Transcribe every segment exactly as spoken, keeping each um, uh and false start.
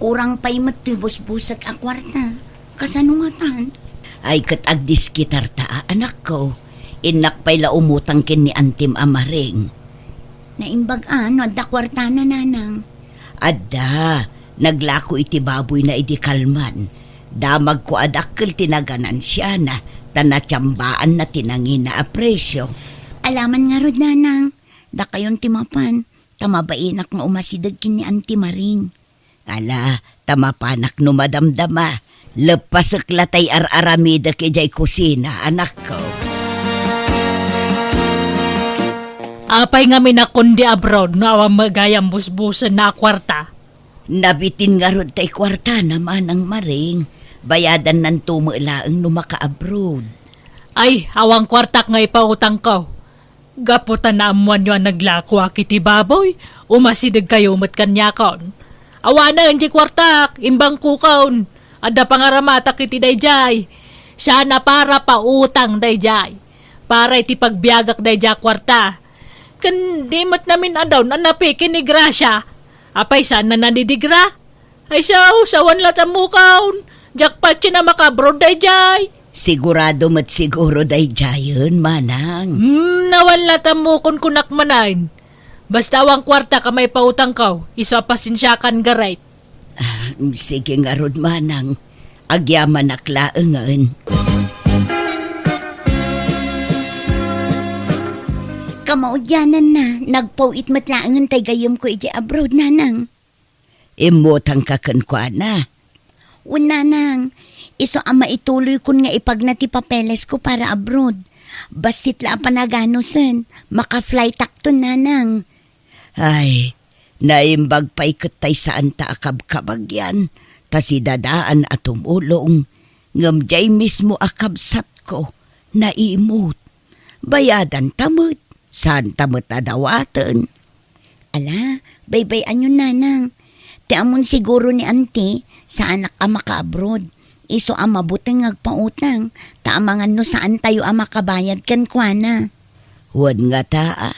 Urang pay met ti busbusek a kuarta. Kasano ngatan? Ay, ket agdiskitarta a, anakko. Innak pay la umutang ken ni antim a Maring. Naimbag a no adda kuartana, nanang. Adda, naglako iti baboyna idi kalman. Damagko a dakkel ti naganansiana, ta natiambaanna ti nangina a presio. Alaman ngarud, nanang, dakayon ti mapan, ta mabainak nga umasideg ken ni Auntie Maring. Ala, ta mapanak no madamdama. Leppasek la tay ar-aramidek idiay kusina, anakko. Apay ngamin a kundi abroad no awan met gayam busbusenna a kuarta? Nabitin ngarud tay kuartana, manang Maring. Bayadannanto met laeng no maka-abroad. Ay, awan kuartak nga ipautangko. Gapu ta naammoanyo a naglakoak iti baboy, umasidegkayo met kaniakon. Awanen diay kuartak, imbangkokon. Adda pangaramatak iti daydiay. Sian a para pautang daydiay. Para iti pagbiagak daydiay a kuarta. Ken di met namin-adaw a napiki ni Gracia. Apay saan a nadidigra? Ay, sao, awan la't ammokon. Diak patien a maka-abroad daydiay. Sigurado met siguro daydiayen, manang. Hmm, awan la't ammokon kunak manen. Basta awan kuartak a maipautangko, isu a pasensiakan, Gareth. Ah, sige ngarud, manang. Agyamanak laengen. Kamaudiananna, nagpaw-it met laengen tay gayyemko idiay abroad, nanang. Immutangka kenkuana. Wen, nanang, isu a maituloykon nga ipagna ti papelesko para abroad. Bassit la a panaganusen, maka-flightakton, nanang. Ay, naimbag pay ket tay saanta a kabkabagian, ta si Dadaan a tumulong, ngem diay mismo a kabsatko, naimut. Bayadanta met, saanta met a dawaten. Ala, baybay-anyon, nanang. Ti ammon siguro ni Auntie, saanak a maka-abroad. Isu a mabuteng nga agpautang, ta amangan no saantayo a makabayad kenkuana. Wen ngata, a.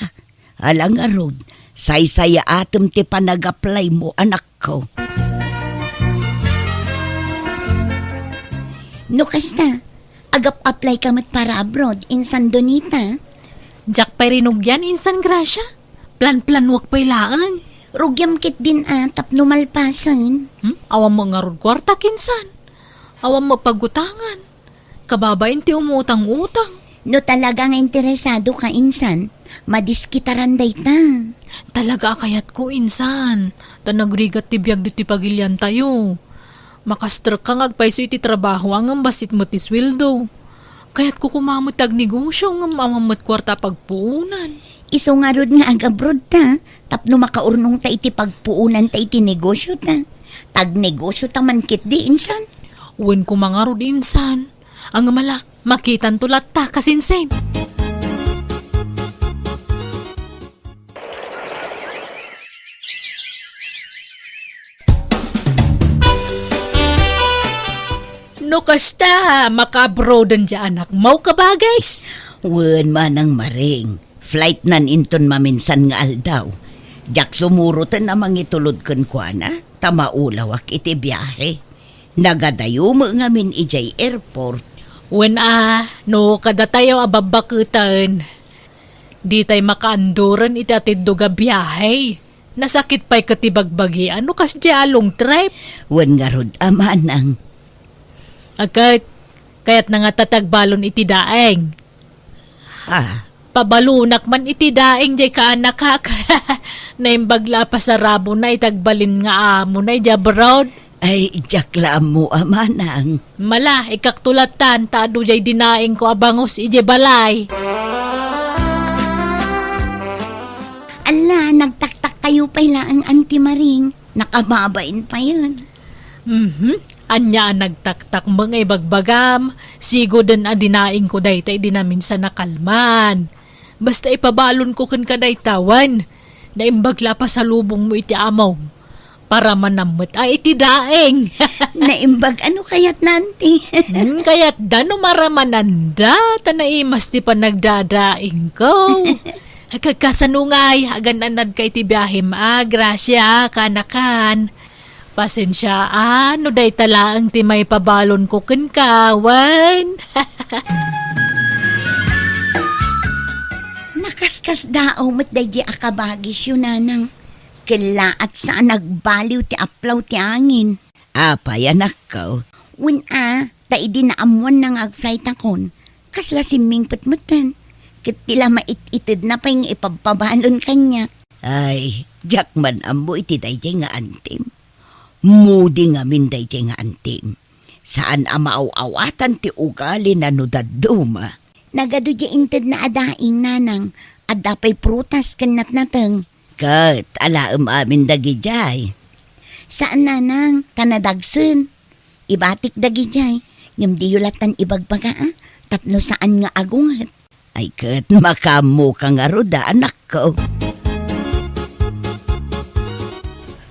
Ala ngarud, saysayaatem ti panag-applymo, anakko. No kasta, agap-applyka met para abroad, insan Donita? Diak pay rinugian, insan Gracia. Plan-planuek pay laeng. Rugiam ketdin a tapno malpasen. Hmm? Awan met ngarud kuarta, insan. Awan met pagutangan. Kababain ti umutang-utang. No talaga nga interesadoka, insan, madiskitaran dayta. Talaga a kayatko, insan. Ta nagrigat ti biag ditoy pagiliantayo. Makastrekka nga agpayso iti trabaho, ngem bassit met ti sueldo. Kayatko koma met ti agnegosio, ngem awan met kuarta a pagpuonan. Isu ngarud nga ag-abroad ta, tapno makaurnongta iti pagpuonanta iti negosiota. Agnegosiota man ketdi, insan. Wen koma ngarud, insan. Ngem ala, makitanto latta, kasinsin. No kasta, maka-abroaden diay anakmo, kabagis? Wen, manang Maring. Flightnan inton maminsan nga aldaw. Diak sumuroten a mangitulod kenkuana, ta maulawak iti biahe. Nagadayo met ngamin idiay airport. Wen a, no kadatayo a babbaketen, ditay makaanduren iti atiddog a biahe. Nasakit pay ket ti bagbagian no kasdiay a long trip. Wen ngarud a manang. Ket, kayatna ngata ti agbalon iti daeng. Ha? Pabalonak man iti daeng diay kaanakak. Naimbag la a pasarabona iti agbalin nga amona idiay abroad. Ay, diak la ammo a manang. Mala, ikkakto lattan, ta adu diay dinaengko a bangus idiay balay. Ala, nagtaktakkayo pay laeng, Auntie Maring. Nakababain payen. Mhm. Ania a nagtaktakmo nga ibagbagam? Sigoden a dinaengko dayta idi naminsan a kalman. Basta ipabalonko kenka dayta wen. Naimbag la a pasalubongmo iti amom. Paramanam met a iti daeng. Naimbag a no kayatna, Auntie. Hmm, kayatda no maramananda, ta naimas ti panagdadaengko. Agkakasano ngay, agan-anadka iti biahem a, Gracia, kaanakan. Pasensia, a, no dayta laeng ti maipabalonko kenka, wen? Nakaskasdaaw met daydi a kabagisyo, nanang. Kellaat sa a nagbaliw ti aplaw ti angin. Apay, anakko? Wen a, ta idi naammoanna nga agflightakon, kasla simmingpet metten. Ket ti la mait-itedna pay nga ipabpabalon kaniak. Ay, diak man ammo iti daydiay nga antim. Mudi ngamin daydiay nga antim. Saan a maaw-awatan ti ugalina no dadduma. Nagadu diay intedna a daing, nanang. Adda pay prutas ken natnateng. Ket alaem amin dagidiay. Saan, nanang, ta nadagsen. Ibatik dagidiay, ngem diyo lattan ibagbaga, a, tapno saan nga agunget. Ay ket, makaammoka ngarud a, anakko.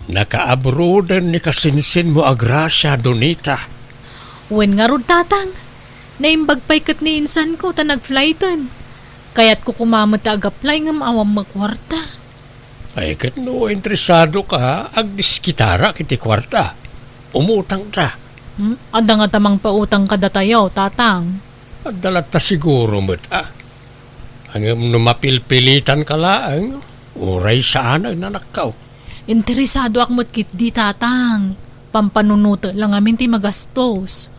Nakaabroaden ni kasinsinmo a Gracia, Donita. Wen ngarud, tatang. Naimbag pay ket ni insanko ta nagflighten. Kayatko koma met a agaplay ngem awan met kuarta. Ay, ket no interesadoka, agdiskitarak iti kuarta. Umutangta. Hmm? Adda ngata mangpautang kadatayo, tatang? Adda latta siguro met, a. Ngem no mapilpilitanka laeng, uray saanen, anakko. Interesadoak met ketdi, tatang. Pampanunotek la ngamin ti magastos.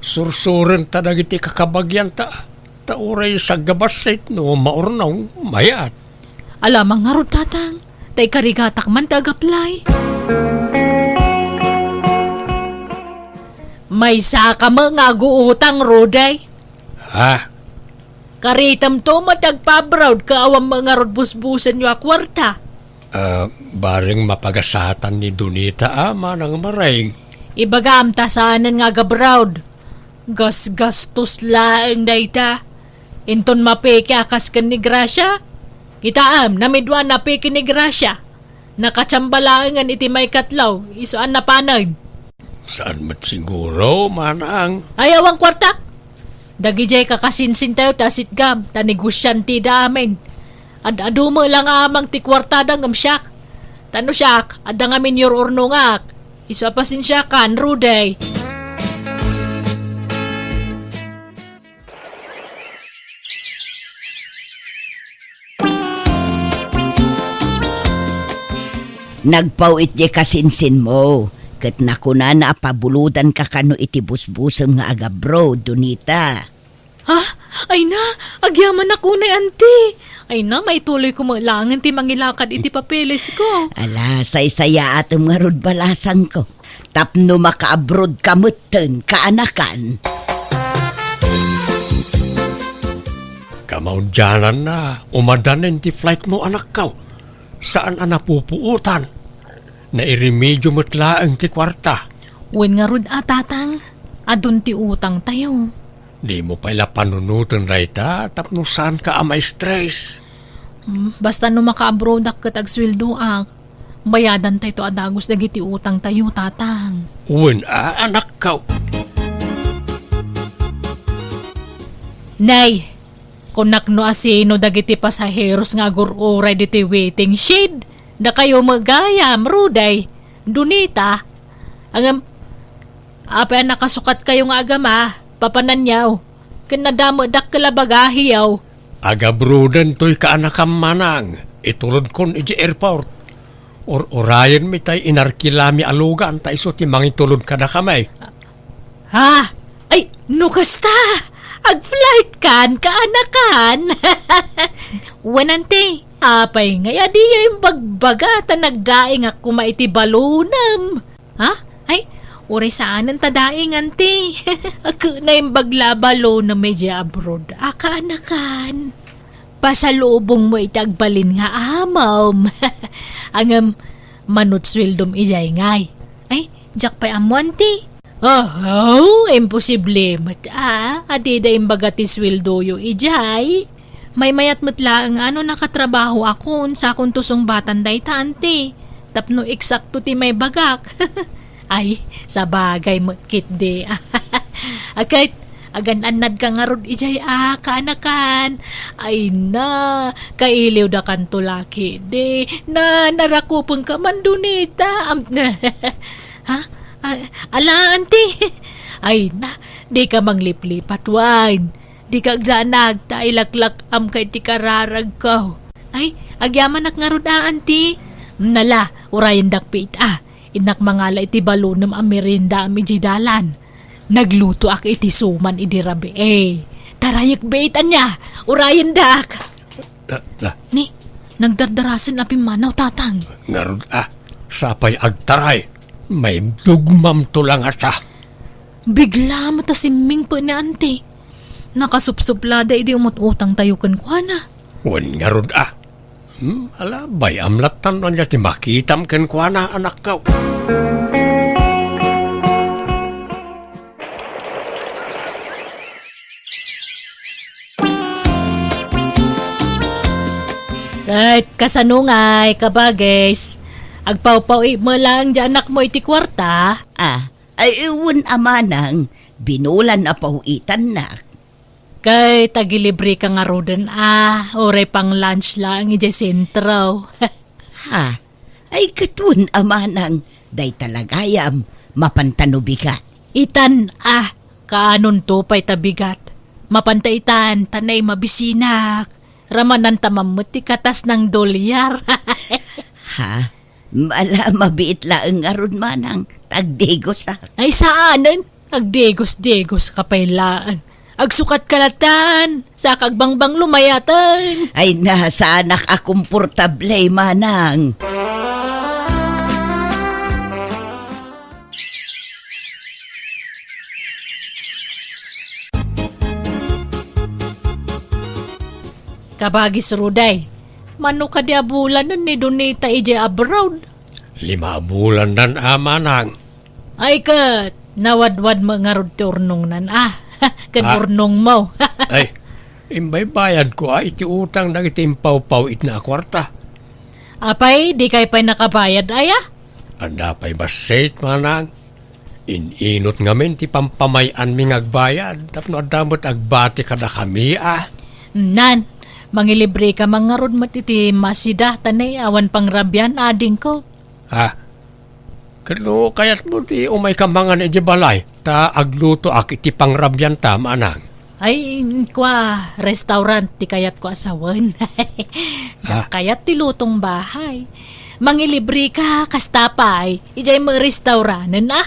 Sursurenta dagiti kakabagianta. Ta uray saggabassit no maurnong, mayat. Ala, mangarud, tatang. Ta ikarigatak man ti agaplay. Maysaka met nga aguutang, Rudy. Ha? Karitemto met ti agpa-abroad ket awan met ngarud busbusenyo a kuarta. Ah, bareng mapagasatan ni Donita a manang mareng. Ibagam ta saanen nga agabroad. Gasgastos laeng dayta. Inton mapeke a kas ken ni Gracia? Kitaem, namidua a napeke ni Gracia. Nakatsamba laengen iti maikatlo, isu a napanen. Saan met siguro, manang? Ay, awan kuarta. Dagidiay kakasinsintayo ti asitgam, ta negosiantida amin. Ad-adu met la nga amang ti kuartada ngem siak. Ta no siak, adda ngamin yur-urnongak. Isu a pasensiakan, Rudy. Nagpaw-it diay kasinsinmo, ket nakunana a pabulodanka kano iti busbusem nga agabroad, Donita. Ha? Ay na, agyamanak unay, anti. Ay na, maituloyko met laengen ti mangilakad iti papelesko. Ala, saysayaatem ngarud balasangko. Tapno makaabroadka metten, kaanakan. Kamaudiananna, umadanen ti flightmo, anakko. Saan a napupuotan. Nairemedio met laeng ti kuarta. Wen ngarud a, tatang, adun ti utangtayo. Dimo pay la panunoten dayta tapno saanka a ma-stress. Hmm, basta no makaabroadak ket agsueldoak, bayadantayto a dagus dagiti utangtayo, tatang. Wen a, anakko. Nay, kunak no asino dagiti pasaheros nga agur-uray ditoy waiting shed. Dakayo met gayam, Rudy, Donita. Ngem, apay a nakasukatkayo nga agama, papananyo? Ken nadamedakkel a bagahiyo. Agabroaden toy kaanakam, manang, itulodkon idiay airport. Ur-urayenmi tay inarkilami a lugan ta isu ti mangitulod kadakami. Ha? Ay, no kasta, agflightkan, kaanakan. Wen, anti, apay ngay a diyo imbagbaga ta nagdaingak koma iti balonem? Ha? Ay, uray saanen ta daing, anti. Ket naimbag la a balonem idiay abroad a kaanakan. Pasalubongmo iti agbalin nga amom. Ngem, mano ti sueldom idiay ngay? Ay, diak pay ammo, anti. Ahaw, imposible met a, a dida imbaga ti sueldoyo idiay. Maymayat met laeng a no nakatrabahoakon, sakonto sungbatan dayta, anti. Tapno eksakto ti maibagak. Ay, sabagay met ketdi. A ket, agan-annadka ngarud idiay a kaanakan. Ay na, kailiwdakanto la ketdi. Na, narakupenka man, Donita. Am-, Ah, ah, ala, anti. Ay na, dika mangliplipat, wen. Dika agdanag, ta ilaklak-amka iti kararagko. Ay, agyamanak ngarud a, anti. Nala, urayendak pay ita. Innak mangala iti balonem a meriendaam idiay dalan. Naglutoak iti suman idi rabii. Tarayek bit, ania, urayendak. La, la. Ni, nagdardarasen a pimmanaw, Tatang. Ngarud a, sapay agtaray. Maibdugmamto la ngata. Bigla met a simmingpet ni Anti. Nakasupsuplada idi umut-utangtayo kenkuana. Wen ngarud a. Hmm, ala, bay-am lattan no ania ti makitam kenkuana, anakko. Ket kasano ngay, kabages? Agpawpaw-ik met laeng diay anakmo iti kuarta? Ah, ay, wen a manang, binulan a paw-itannak. Ket agilibreka ngaruden a, uray pang-lunch laeng idiay sentro. Ha? Ay, ket wen a manang, dayta la gayam, mapanta no bigat. Itan a, kaanonto pay ta bigat. Mapanta itan, ta naim a bisinak. Ramananta man met ti katas nang dolyar. Ha? Ala, mabiit laeng ngarud manang, ta agdigosak. Ay, saanen. Agdigos-digoska pay laeng. Agsukatka lattan, saka agbangbanglo mayaten. Ay, na, saanak a komportable, manang. Kabagis Ruday, mano kadi a bulanen ni Donita idiay abroad? Lima a bulannan a, manang. Ay ket, nawadwad met ngarud ti urnongnan a. Ken Ah. urnongmo. Ay, imbaybayadko a iti utang dagiti impawpaw-itna a kuarta. Apay, dikay pay nakabayad aya? Adda pay bassit, manang. In-inut ngamin ti pampamay-anmi nga agbayad tapno adda met agbati kadakami a. Nan, mangilibreka man ngarud met iti Masida ta nay awan pangrabian, adingko. Ha? Ket no kayatmo ti umayka mangan idiay balay, ta aglutoak iti pangrabianta, manang. Ay, kua, restaurant ti kayatko a sawen. Diak Ah. kayat ti lutong bahay. Mangilibreka, kasta pay, idiay met restauranen a.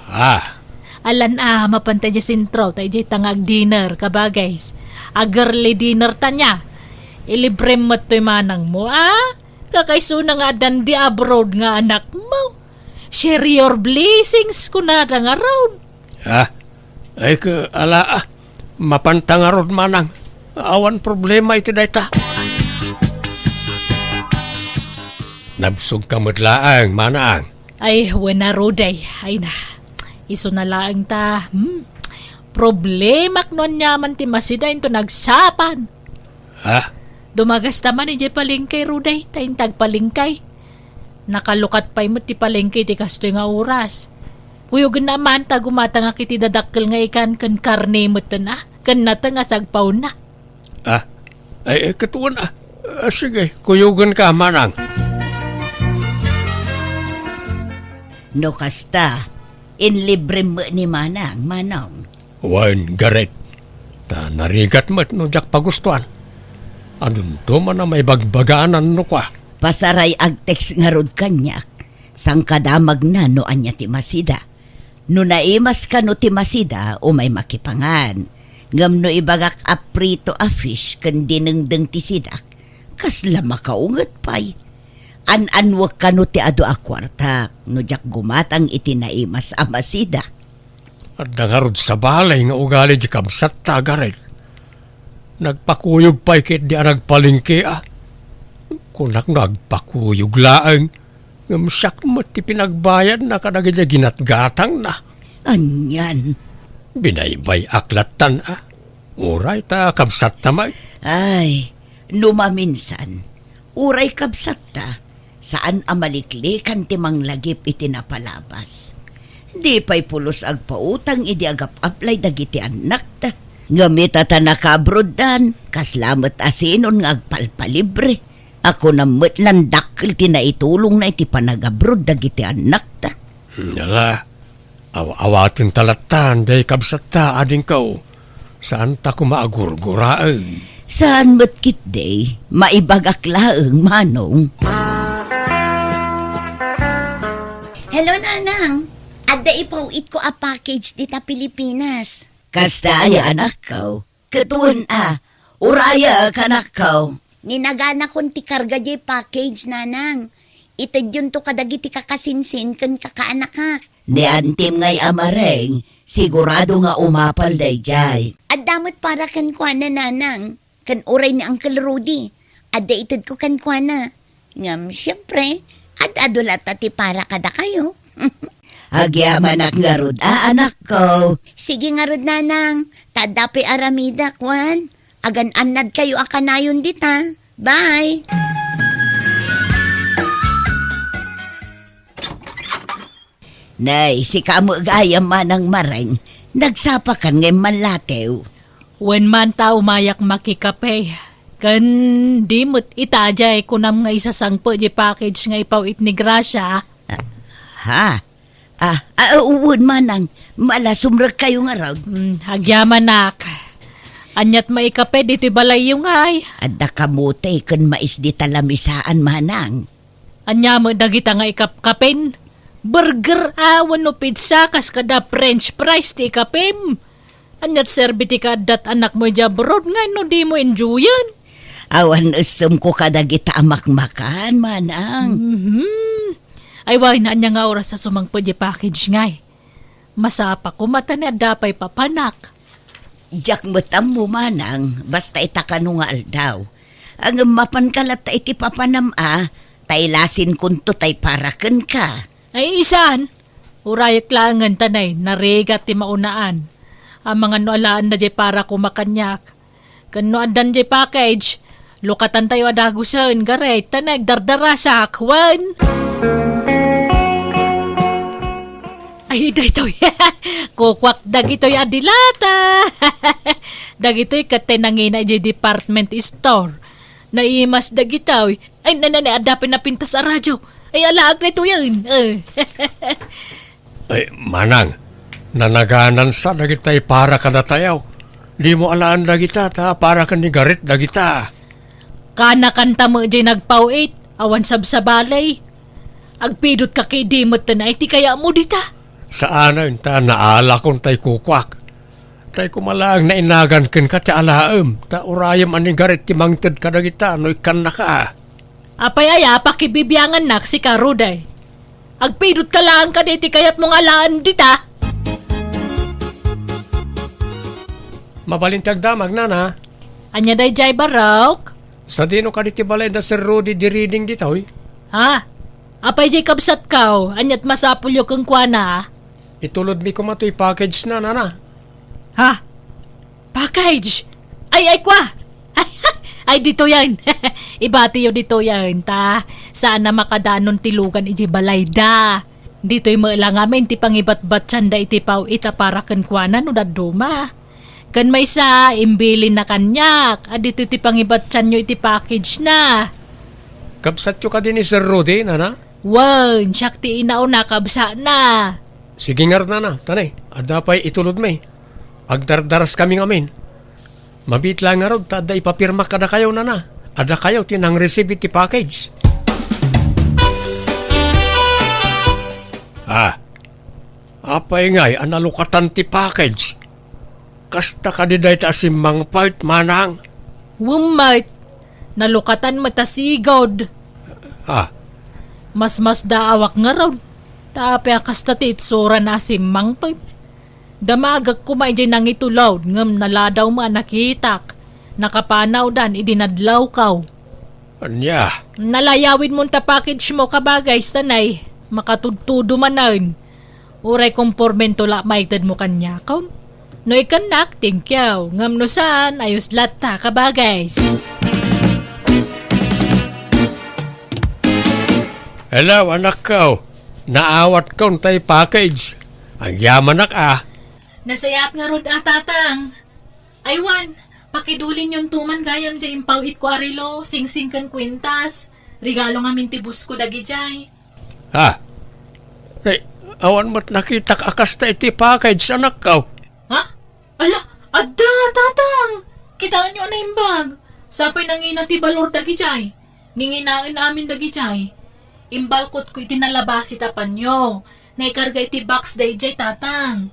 Ah. Alan a, mapanta idiay sentro, ta idiay ta nga ag-dinner, kabagays. Ag-early dinner ta nia. Ilibrem met toy manangmo, a? Kakaisuna nga addan di abroad nga anakmo. Share your blessings, kunada ngarud. Ah, ay ka, ala, ah. Mapanta ngarud, manang. Awan problema iti dayta. Nabsogka met laeng, manang. Ay, wen a, Ruday. Ay na. Isuna laeng ta, hmm? Problemak no aniaman ti Masida inton agsapan. Ha? Dumagasta man idiay palengke, Ruday, ta inta agpalengke. Nakalukat pay met ti palengke iti kastoy nga oras. Kuyogenna man ta gumatangak iti dadakkel nga ikan ken karne metten a, ken nateng a sagpawna. Ah, ay, ay, ket wen a. Ah, sige, kuyogenka, manang. No kasta, inlibrem met ni manang, manong. Wen, Gareth. Ta narigat met no diak pagustuan. Adunto man a maibagbaganan no kua. Pasaray, ag-text ngarud kaniak. Sangkadamagna no ania ti masida. No naimas kano ti masida, umay makipangan. Ngem no ibagak a prito a fish ken dinengdeng ti sidak, kasla makaunget pay. An-annuek kano ti adu a kuartak no diak gumatang iti naimas a masida. Adda ngarud sabali nga ugali di kabsatta, Gareth. Nagpakuyog pay ket di a nagpalengke a. Kunak no agpakuyog laeng, ngem siak met ti pinagbayadna kadagiti ginatgatangna. Anian? Binaybay-ak lattan a. Uray ta kabsatta met. Ay, no maminsan, uray kabsatta, saan a maliklikan ti manglagip iti napalabas. Di pay pulos agpautang idi agap-aplay dagiti annakta. Ngem ita ta nakaabroddan, kasla met a sinon nga agpalpalibre. Kunam met la dakkel ti naitulongna iti panagabroad dagiti annakta. Ala, aw-, awaten ta lattan, day kabsatta, adingko. Saan ta koma agurguraen. Saan met ketdi, maibagak laeng, Manong. Hello, Nanang. Adda ipaw-itko a package dita Pilipinas. Kasta aya, anakko? Ket wen a, urayek, anakko. Ninaganakon ti karga diay package, Nanang. Itedyonto kadagiti kakasinsin ken kakaanakak. Ni antim ngay a Mareng, sigurado nga umapal daydiay. Adda met para kenkuana, Nanang, ken uray ni Uncle Rudy. Adda itedko kenkuana. Ngem, siempre, ad-adu latta ti para kadakayo. Agyamanak ngarud a, anakko. Sige ngarud, Nanang. Ta adda pay aramidak, wen. Agan-annadkayo a kanayon dita. Bye! Nay, sika met gayam, Manang Mareng. Nagsapakan nga immallatew. Wen man ta umayak makikape. Ken di met ita diay kunam nga isasangpet diay package nga ipaw-it ni Gracia. Ha? Ah, ah, wen, Manang. Mala, sumrekkayo ngarud. Hmm, agyamanak. Aniat maikape ditoy balayyo ngay? Adda kamote ken mais dita lamisaan, Manang. Ania met dagita nga ikapkapen? Burger a wenno pizza kas kada French fries ti ikapem? Aniat serbi ti kaaddat anakmo idiay abroad nga no dimo enjoyen? Awan essemko kadagita a makmakan, Manang. Mhm. Ay, wen, ania nga oras a sumangpet diay package ngay? Masapa koma ta ni adda pay papanak. Diak met ammo, Manang, basta ita kano nga aldaw. Ngem mapanka latta iti papanam a, ta ilasinkonto tay para kenka. Ay, isan, urayek laengen ta nay, narigat ti maunaan. Amangan no alaenna diay para koma kaniak. Ken no addan diay package, lukatantayo a dagusen, Gareth, ta nagdardarasak, wen. Ay, daytoy. Kukuak dagitoy a dilata. Dagitoy ket tay nangina idiay department store. Naimas dagitoy. Ay, na, na, na, adda pay napintas a radyo. Ay, alaak daytoyen. Eh. Ay, Manang, nanaganansa dagitay para kadatayo. Dimo alaen dagita, ta para ken ni Gareth dagita. Kanakanta met diay nagpaw-it, awan sabsabali. Agpidotka ketdi met ta nay ti kayatmo dita. Saanen ta naalakon tay kukuak. Tay koma laeng nainagan kenka ti alaem, ta urayem a ni Gareth ti mangted kadagita no ikkannaka. Apay aya a pakibibiangannak, sika, Rudy? Agpidotka laeng kadi ti kayatmo nga alaen dita? Mabalin ti agdamag, Nana. Ania daydiay, Barok? Sadino kadi ti balay da Sir Rudy di Reading ditoy? Ha? Apay diay kabsatko? Aniat masapulyo kenkuana? Itulodmi koma toy package na, Nana. Ha? Package? Ay, ay, kwa! Ay, ditoyen. Ibatiyo ditoyen, ta saan a makadanon ti lugan idiay balayda. Ditoy met la ngamin ti pangibatbatianda iti paw-it a para kenkuana no dadduma. Ken maysa, imbilinna kaniak a ditoy ti pangibattianyo iti package na. Kabsatyo kadi ni Sir Rudy, Nana? Wen, siak ti inauna, kabsatna. Sige ngarud, Nana, ta nay, adda pay itulodmi. Agdardaraskami ngamin. Mabiit la ngarud ta adda ipapirmak kadakayo, Nana. A dakayo ti nang-receive iti package. Ah, apay ngay a nalukatan ti package? Kasta kadi dayta a simmangpet, Manang? Wen met, nalukatan met a sigud. Ah. Masmasdaawak ngarud, ta apay a kasta ti itsurana a simmangpet. Damagek koma idiay nangitulod ngem naladaw met a nakitak. Nakapanawdan idi nadlawko. Ania? Nalayawidmon ta package mo, kabagay, ta nay, makatudtudo manen. Uray kompormento la maitedmo kaniakon. No ikannak, thank you. Ngem no saan, ayos latta, kabagay. Hello, anakko. Naawatkon tay package. Agyamanak, ah. Nasayaat ngarud a, Tatang. Ay wen, pakidulinyonto man gayam diay impaw-itko a relo, singsing ken kuintas. Regalo ngamin ti boss ko dagidiay. Ha? Ay, Awan met nakitak a kasta iti package, anakko. Ha? Ala, adda, tatang! Kitaenyo a naimbag. Sapay nangina ti balor dagijay. Ninginaen amin dagijay. Imbalkotko iti nalabasi ta panyo. Naikarga iti box dayjay, tatang.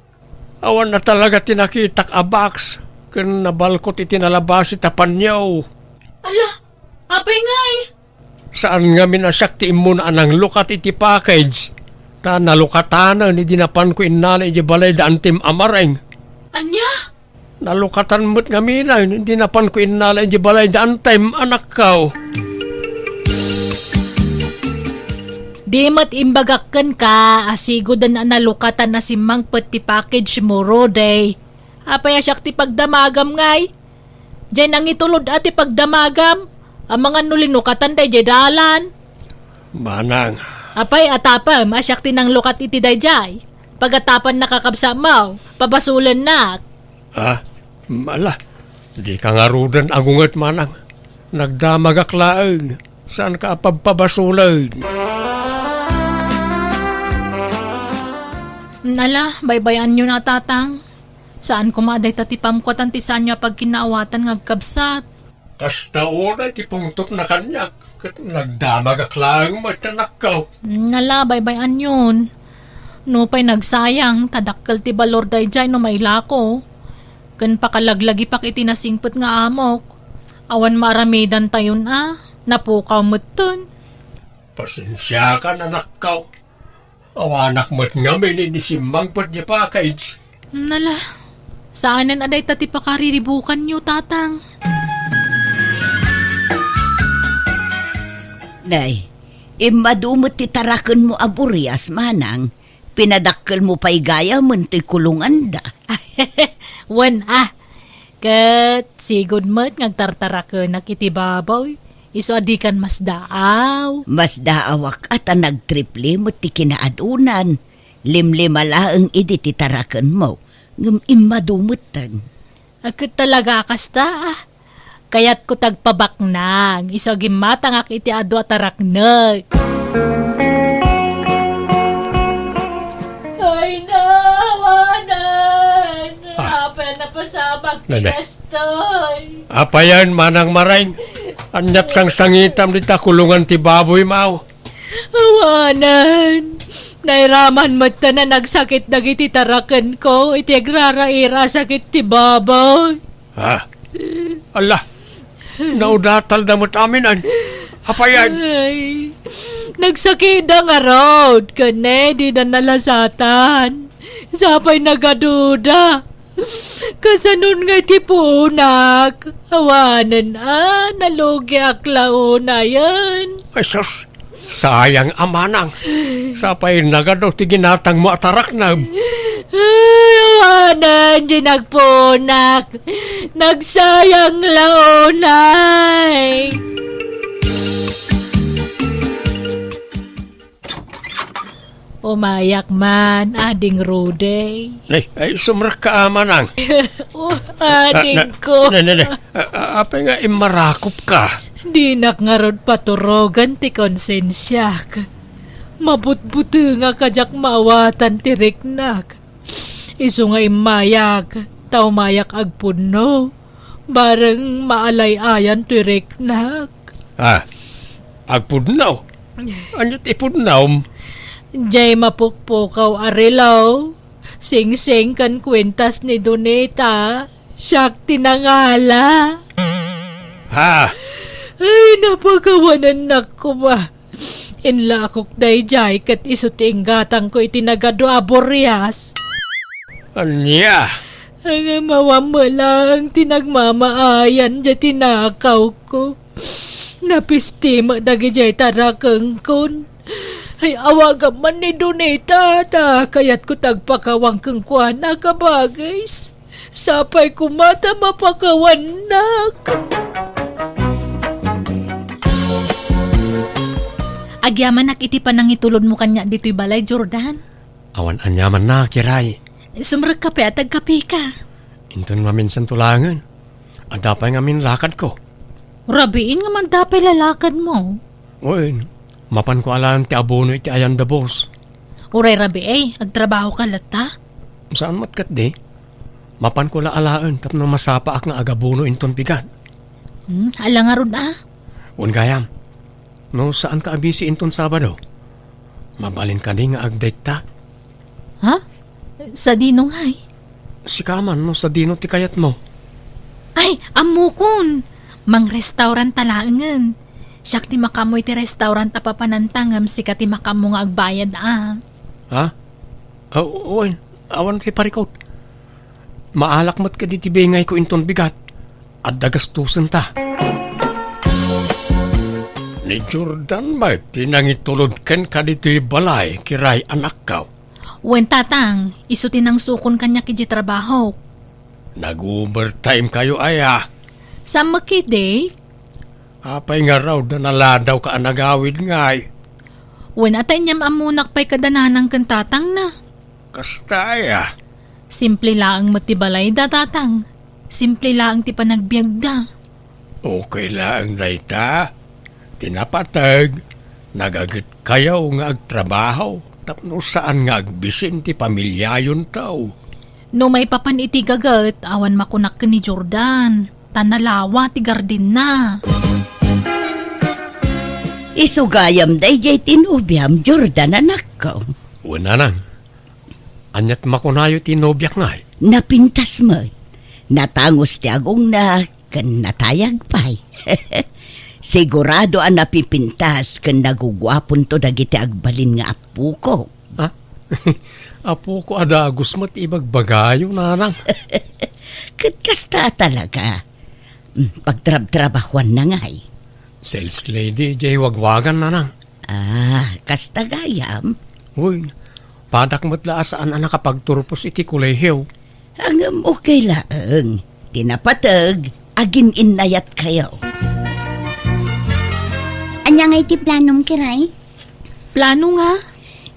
Awan na talaga ti nakitak a box ken nabalkot iti nalabasi ta panyo. Ala, apay ngay? Saan ngamin a siak ti immuna a nanglukat iti package, ta nalukatanen idi napanko innala idiay balay da Antim a Mareng. Ania? Nalukatan met ngamin idi napanko innala idiay balay da Antim, anakko. Di met imbagak kenka a sigoden a nalukatan a simmangpet ti package mo, Rudy. Apay a siak ti pagdamagam ngay? Jay nangitulod a ti pagdamagam, amangan no linukatan dayjay dalan. Manang. Apay a tapem a siak ti nanglukat iti dayjay? Pagatapan nakakabsatmo, pabasolennak. Ah, mala, di ka ngaruden agunget, manang. Nagdamagak laeng. Saan ka a pabpabasolen? Nala, baybay-anyo na, tatang. Saan koma a dayta ti pamkuatan ti saanyo a pagkinaawatan nga agkabsat. Kasta unay ti pungtotna kaniak, ket nagdamagak laeng met, anakko. Nala, baybay-anyon. Nupay nagsayang, ta dakkel ti balor dayjay no mailako. Ken pakalaglagipak iti nasingpet nga amok. Awan maaramidantayon a, napukaw metten. Pasensiakan, anakko. Awanak met ngamin idi simmangpet ti package. Nala, saanen a dayta ti pakariribukanyo, tatang. Nay, immadu met ti tarakenmo a burias, manang. Pinadakkelmo pay gayamen toy kulonganda. Wen, a. Ket sigud met nga agtartarakenak iti baboy, isu a dikan masdaaw. Masdaawak a ta nagtriple met ti kinaadunan. Limlima laeng idi ti tarakenmo, ngem immadu metten. A, ket talaga a kasta, a. Kayatko ti agpabaknang, isu a gimmatangak iti adu a taraknek. Ay, nawanan! Ah. Apay a napasamak ti Nene. Kastoy? Apayen, Manang Mareng? Aniat sangsangitam dita kulongan ti baboy, maw? Awanen, nairaman metten a nagsakit dagiti tarakenko iti agraraira a sakit ti baboy. Ha? Ala, naudatalda met aminen. Apayen? Ay, nagsakitda ngarud, ken ne, dida nalasatan. Sapay nagaduda. Kasanon nga iti puonak? Awanen a, nalugiak la unayen. Ay, sus! Sayang a manang. Sapay nagadu ti ginatangmo a tarakneb. Ay, awanen, di nagpuonak. Nagsayang la unay. Umayak man, Ading Rudy. Ay, ay, sumrekka a manang. Oh, adingko. Na, na, na, na. A, a, apay nga immarakopka? Dinak ngarud paturogen ti konsensiak. Mabutbutengak a diak maawatan ti riknak. Isu nga immayak, ta umayak agpudno. Bareng maalay-ayan toy riknak. Ah, agpudno? Ania ti pudnom? Jay mapukpukaw a relo, singsing ken kuentas ni Donita, siak ti nangala. Ha? Ay, napakawanennak koma. Inlakok daydiay ket isu ti inggatangko iti nagadu a burias. Ania? Ngem awan met laeng ti nagmamaayan diay tinakawko. Napisti met dagidiay tarakengkon. Ay, awagam man ni Donita, ta kayatko ti agpakawan kenkuana, kabagis. Sapay koma ta mapakawannak. Agyamanak iti panangitulodmo kaniak ditoy balay, Jordan. Awan aniamanna, Kiray. Sumrekka pay a ti agkapika. Inton maminsan to laengen. Adda pay ngamin lakadko. Rabiin nga adda pay lakadmo. Wen, mapanko alaen ti abono iti ayan da boss. Uray rabii, agtrabahoka latta? Saan met ketdi. Mapanko la alaen tapno masapaak nga agabono inton bigat. Hmm, ala ngarud a? Wen gayam, no saanka a busy inton Sabado, mabalin kadi nga agdate ta? Ha? Sadino ngay? Sika man no sadino ti kayatmo. Ay, ammokon! Mangrestaurant ta laengen. Siak ti makaammo iti restaurant a papananta ngem sika ti makaammo nga agbayad a. Ha? Aw, wen, awan ti parikut. Maalak met kadi ti bingayko inton bigat. Adda gastosenta. Ni Jordan met ti nangitulod kenka ditoy balay, Kiray, anakko. Wen, Tatang, isu ti nangsukon kaniak idiay trabahok. Nag-overtime kayo aya? Saan met ketdi? Apay ngarud a naladawka a nagawid ngay? Wen, a ta inyam ammonak pay kada nanang ken tatangna. Kasta aya? Simple laeng met ti balayda, Tatang. Simple laeng ti panagbiagda. Okay laeng dayta. Ti napateg, nagaget kayo nga agtrabaho tapno saan nga agbisin ti pamiliayonto. No maipapan iti gaget, awan makunak ken ni Jordan, ta nalawa ti gardenna. Isu gayam daydiay ti nobiam, Jordan, anakko. Wen, nanang. Aniat makunayo ti nobiak ngay? Napintas met. Natangos ti agongna ken natayag pay. Sigurado a napipintas ken naguguaponto dagiti agbalin nga appoko. Ha? Appoko a dagus met ibagbagayo, nanang. Ket kasta talaga. Mm, pagtrabtrabahuanna ngay. Sales lady, jay wagwagan, nanang. Ah, kasta gayam? Uy, padak met la a saan a nakapagturpos iti kolehiyo. Ngem okay laeng. Ti napateg, agin-innayat kayo. Ania nga iti planom, Kiray? Plano nga?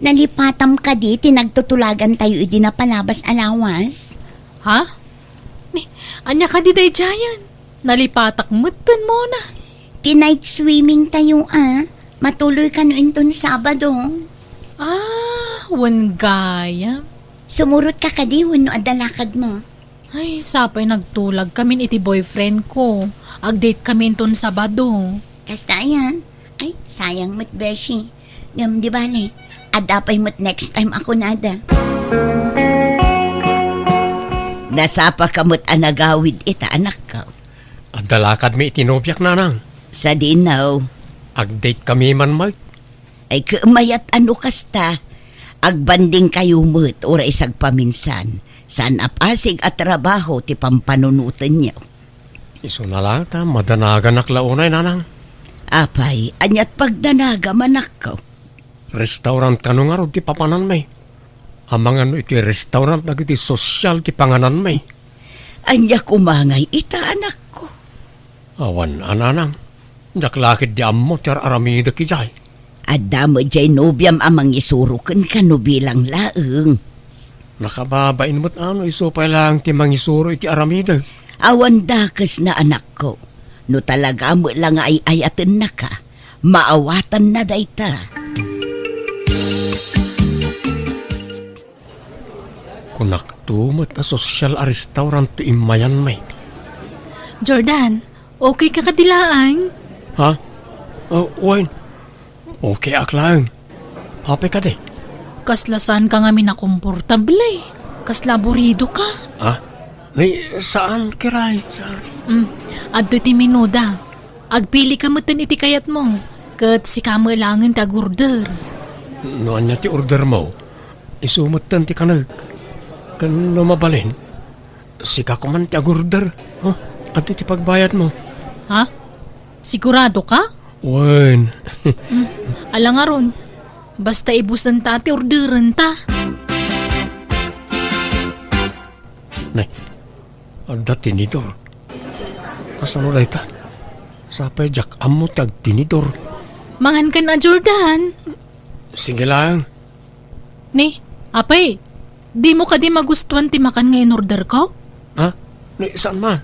Nalipatam kadi ti nagtutulagan tayo idi napalabas a lawas? Ha? Ni, ania kadi daydiayen? Nalipatak metten, Mona. Ti night swimming tayo, a. Matuloy kano inton Sabado. Ah, wen gayam. Sumurot ka kadi wenno adda lakad mo? Ay, sapay nagtulag kamin iti boyfriend ko. Agdate kami inton Sabado. Kasta aya? Ay, sayang met, beshi. Ngem di bale, adda pay met next time a kunada. Nasapa ka met a nagawid ita, anakko. Adda lakadmi iti nobiak, nanang. Sadino? Agdate kami man met. Ay, ket mayat a no kasta. Agbanding kayo met, uray sagpaminsan. Saan a pasig a trabaho ti pampanunotenyo. Isuna la ta madanaganak la unay, nanang. Apay, aniat pagdanagam, anakko? Restaurant kano ngarud ti papananmi? Amangan no iti restaurant dagiti sosyal ti pangananmi. Ania koma ngay ita, anakko? Awan a, nanang. Diak la ketdi ammo ti ar-aramidek idiay. Adda met jay nobiam a mangisuro kenka no bilang laeng. Nakababain met a no isu pay laeng ti mangisuro iti aramidek. Awan dakesna, anakko. No talaga met la nga ay-ayatennaka, maawatanna dayta. Kunakto met a sosyal a restaurant ti immayanmi. Jordan, okay ka kadi laeng? Ha? Oh, wen. Okay ak laeng. Apay kadi? Kasla saan ka ngamin a komportable. Kasla aburido ka. Ha? Ni, saan, Kiray? Saan? Mm, adtoy ti menuda. Agpili ka metten iti kayatmo, ket sika met laengen ti agorder. No ania ti ordermo, isu metten ti kanek. Ken no mabalin, sika koman ti agorder. Oh, adtoy ti pagbayadmo. Ha? Sigurado ka? Wen. Mm, ala ngarud. Basta ibusenta ti orderenta. Nay, adda tinidor. Kasano dayta? Sapay diak ammo ti agtinidor. Mangankan a, Jordan. Sige laeng. Ni, apay, dimo kadi magustuan ti makan nga inorderko? Ha? Ni, saan man?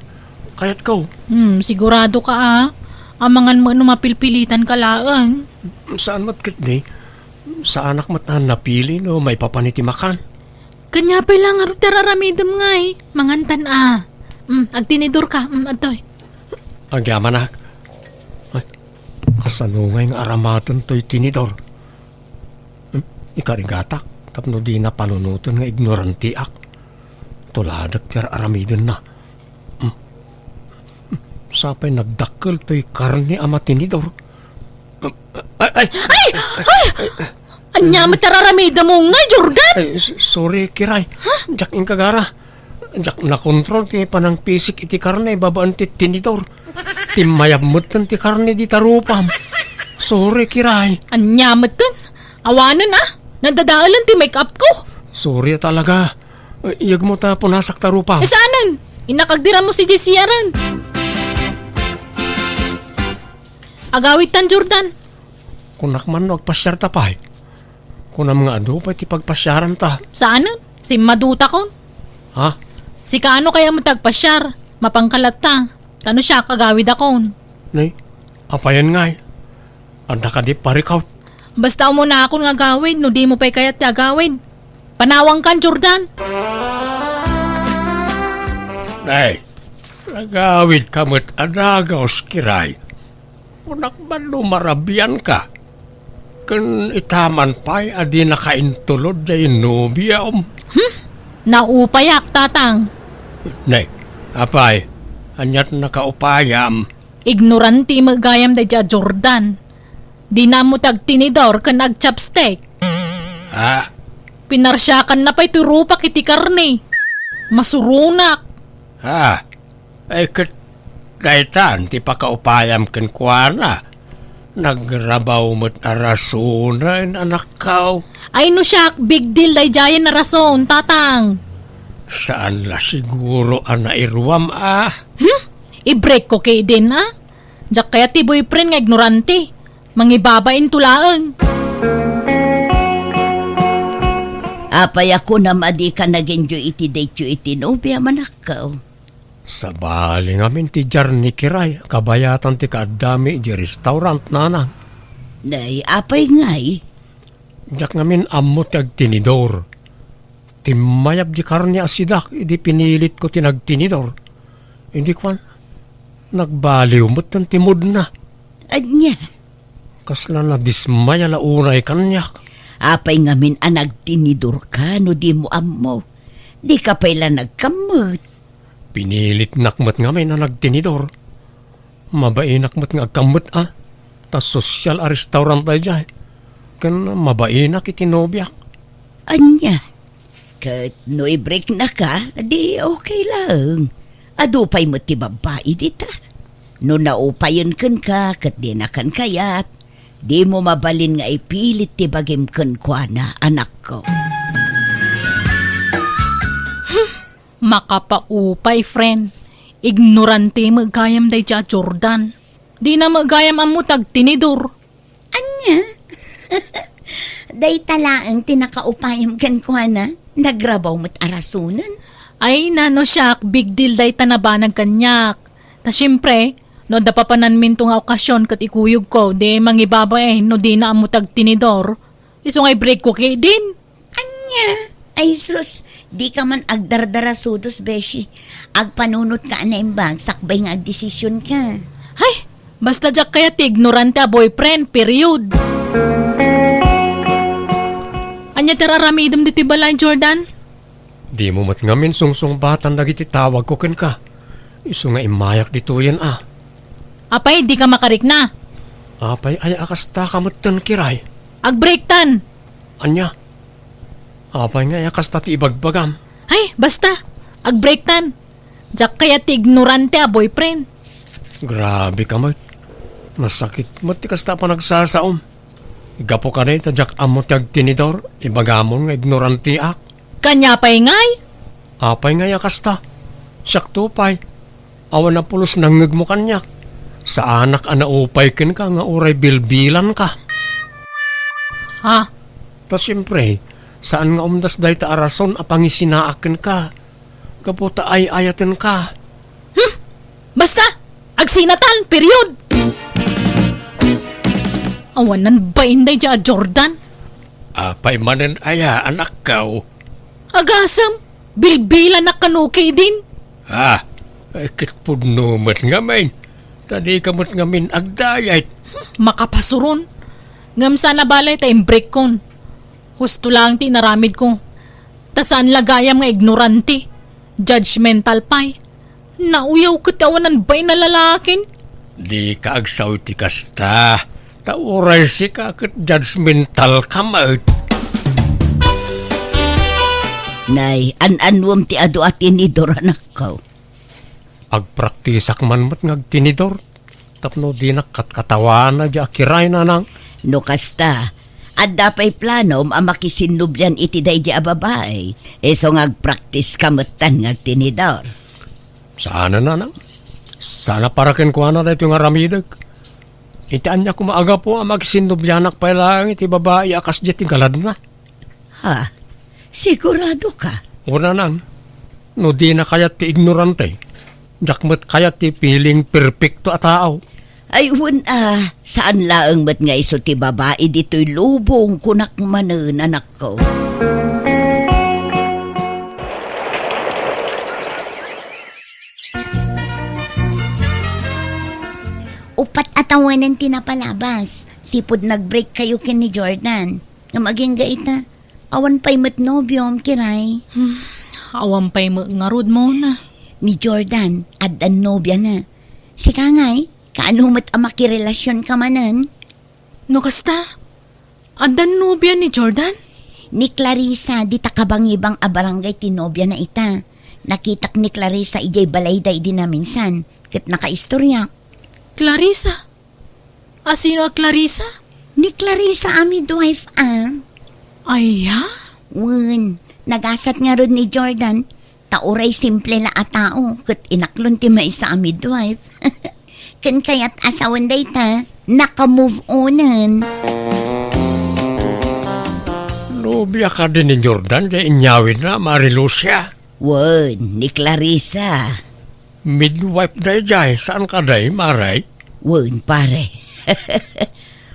Kayatko. Hmm, sigurado ka, a. Amangan mo no mapilpilitan ka laeng. Saan met ketdi? Saanak met a napili no maipapan iti makan. Kanya pay la ngarud ti ar-aramidem ngay. Mangantan a. Mm, agtinidor ka. Mm, adtoy. Agyamanak. Ay, kasano ngay nga aramaten toy tinidor? Hmm? Ikarigatak, tapno dina panunoten nga ignorantiak. Tuladek ti ar-aramidenna. Hmm. Sapay nagdakkel toy karne a matinidor. Hmm. Ay, ay! Ay! Ay! Ania met ti ar-aramidem ngay, Jordan? Ay, s-, sorry, Kiray. Ha? Diak inkagara. Diak nakontrol ti panangpisik iti karne babaen ti tinidor. Timmayab metten ti karne dita rupam. Sorry, Kiray. Ania metten? Awanen a. Nadadaelen ti make-up ko. Sorry talaga. Iyegmo ta punasak ta rupam. Saanen? Innak agdiram mo si Jessie aren. Agawidtan, Jordan. Kunak man no agpasiarta pay. Kunam nga adu pay ti pagpasiaranta. Saanen? Simmadutakon. Ha? Sika no kayat met agpasiar? Mapanka latta. Ta no siak, agawidakon. Nay, apayen ngay? Adda kadi parikut? Basta umunakon nga agawid, no dimo pay kayat ti agawid. Panawangkan, Jordan. Nay, agawidka met a dagus, Kiray. Kunak man no marabianka. Ken ita man pay a dinaka intulod diay nobiam. Hmm? Naupayak, Tatang. Ne, apay, aniat nakaupayam? Ignorante met gayam daydiay a Jordan. Dina ammo ti agtinidor ken agchopstick. Ha? Pinarsiakanna pay ti rupak iti karne. Masuronak. Ha? Ay, ket daytan ti pakaupayam kenkuana. Nagrabaw met a rasonen, anakko. Ay, no siak, big deal daydiayen a rason, Tatang. Saan la siguro a nairuam a? Hmm? I-break ko ketdin a? Diak kayat ti boyfriend nga ignorante. Mangibabain to laeng. Apay a kunam a dika nag-enjoy iti date yo iti nobiam, anakko? Sabali ngamin ti journey, Kiray, kabayatan ti kaaddami idiay restaurant, nanang. Nay, apay ngay? Diak ngamin ammo ti agtinidor. Timmayab di karne a sidak idi pinilitko ti nagtinidor. Idi kuan, nagbaliw metten ti moodna. Ania? Kasla nadismaya la unay kaniak. Apay ngamin a nagtinidorka no dimo ammo? Dika pay la nagkammet. Pinilitnak met ngamin a nagtinidor. Mabainak met nga agkammet a, ta sosyal a restaurant daydiay. Ken mabainak iti nobiak. Ania? Ket no i-breaknaka, di okay laeng. Adu pay met ti babbai dita. No naupayen kenka ket dinakan kayat, dimo mabalin nga ipilit ti bagim kenkuana, anakko. Makapaupay, friend. Ignorante met gayam daydiay a Jordan. Dina met gayam ammo ti agtinidor. Ania? Dayta laeng ti nakaupayam kenkuana? Nagrabaw met a rasonen. Ay, nano siak, big deal dayta nabanag kaniak. Ta siempre, no adda papananminto nga okasion ket ikuyogko, di mangibabain no dina ammo ti agtinidor. Isu nga i-break ko ketdin. Ania? Ay sus, dika man agdardarasudos, beshi. Agpanunotka a naimbag sakbay nga agdesisionka. Hay, basta diak kayat ti ignorante a boyfriend, period. Ania ti ar-aramidem ditoy balay, Jordan? Dimo met ngamin sungsungbatan dagiti tawagko kenka. Isu nga immayak ditoyen a. Apay, dika makarikna? Apay aya a kasta ka metten, Kiray? Ag-breaktan! Ania? Apay nga aya kasta ti ibagbagam? Ay, basta! Ag-breaktan! Diak kayat ti ignorante a boyfriend. Grabe ka met. Masakit met ti kasta a panagsasaom. Gapu kadi ta diak ammo ti agtinidor, ibagamon nga ignoranteak. Kania pay ngay? Apay ngay a kasta? Siakto pay. Awan a pulos nangngegmo kaniak. Saanak a naupay kenka nga uray bilbilanka. Ha? Ta siempre, saan nga umdas dayta a rason a pangisinaak kenka. Gapu ta ay-ayatenka. Hmm? Basta, agsinatan, period! Awanan bain daydiay a Jordan. Apay manen aya, anakko? Agasem, bilbilanak kano ketdin. Ah, ay, ket pudno met ngamin. Ta dika met ngamin agdayet. Makapasuron. Ngem saan a bale ta imbreakkon. Husto laeng ti inaramidko. Ta saan la gayam nga ignorante. Judgmental pay. Nauyaw ket awan bain a lalakin. Dika agsaw iti kasta. Ta uray sika ket judgmental ka met. Nay, an-annuem ti adu a tinidor, anakko? Agpraktisak man met nga agtinidor. Tapno dinak katkatawana di akiray, nanang. No kasta, adda pay planom a makisinnobian iti daydi a babai, isu nga agpraktiska metten nga agtinidor. Saan, nanang. Saan a para kenkuana daytoy nga aramidek. Iti ania koma a gapu a makisinnobianak pay laeng iti babai a kasdiay ti galadna? Ha? Sigurado ka? O, nanang, no dina kayat ti ignorante, diak met kayat ti feeling perfecto a tao. Ay, wen a, saan laeng met nga isu ti babai ditoy lubong, kunak manen, anakko. Upat a tawenan ti napalabas. Sipud nag-break kayo ken ni Jordan. Ngem agingga ita, awan pay met nobiom, Kiray. Hmm, awan pay met ngarud, Mona. Ni Jordan, addan nobiana. Sika ngay, kaano met a makirelasionka manen? No kasta, addan nobia ni Jordan? Ni Clarissa, dita kabangibang a barangay ti nobiana ita. Nakitak ni Clarissa idiay balayda idi naminsan, ket nakaistoriak. Clarissa? Asino a Clarissa? Ni Clarissa a midwife, a. Aya? Wen, nagasat ngarud ni Jordan, ta uray simple la a tao, ket inaklon ti maysa a midwife. Ken kayat a sawen dayta, naka-move onen. Nobia kadi ni Jordan, diay inyawidna, Mare Lucia? Wen, ni Clarissa. Midwife daydiay, saan kadi, Mare? Wen, pare.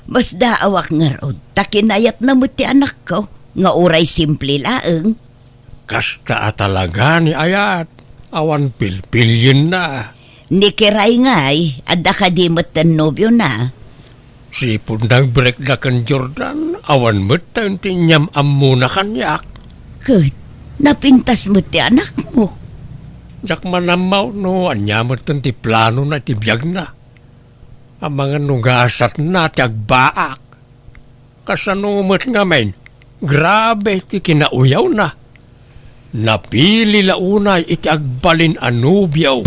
Masdaawak ngarud, ta kinayatna met ti anakko, nga uray simple laeng. Kasta a talaga ni ayat, awan pilpilienna. Ni Kiray ngay, adda kadi metten nobiona? Sipud nag-breakda ken Jordan, awan metten ti inyam-ammona kaniak. Ket, napintas met ti anakmo. Diak man ammo no ania metten ti planona iti biagna. Amangan no gasatna ti agbaak. Kasano met ngamin, grabe ti kinauyawna. Napili la unay iti agbalin a nobio.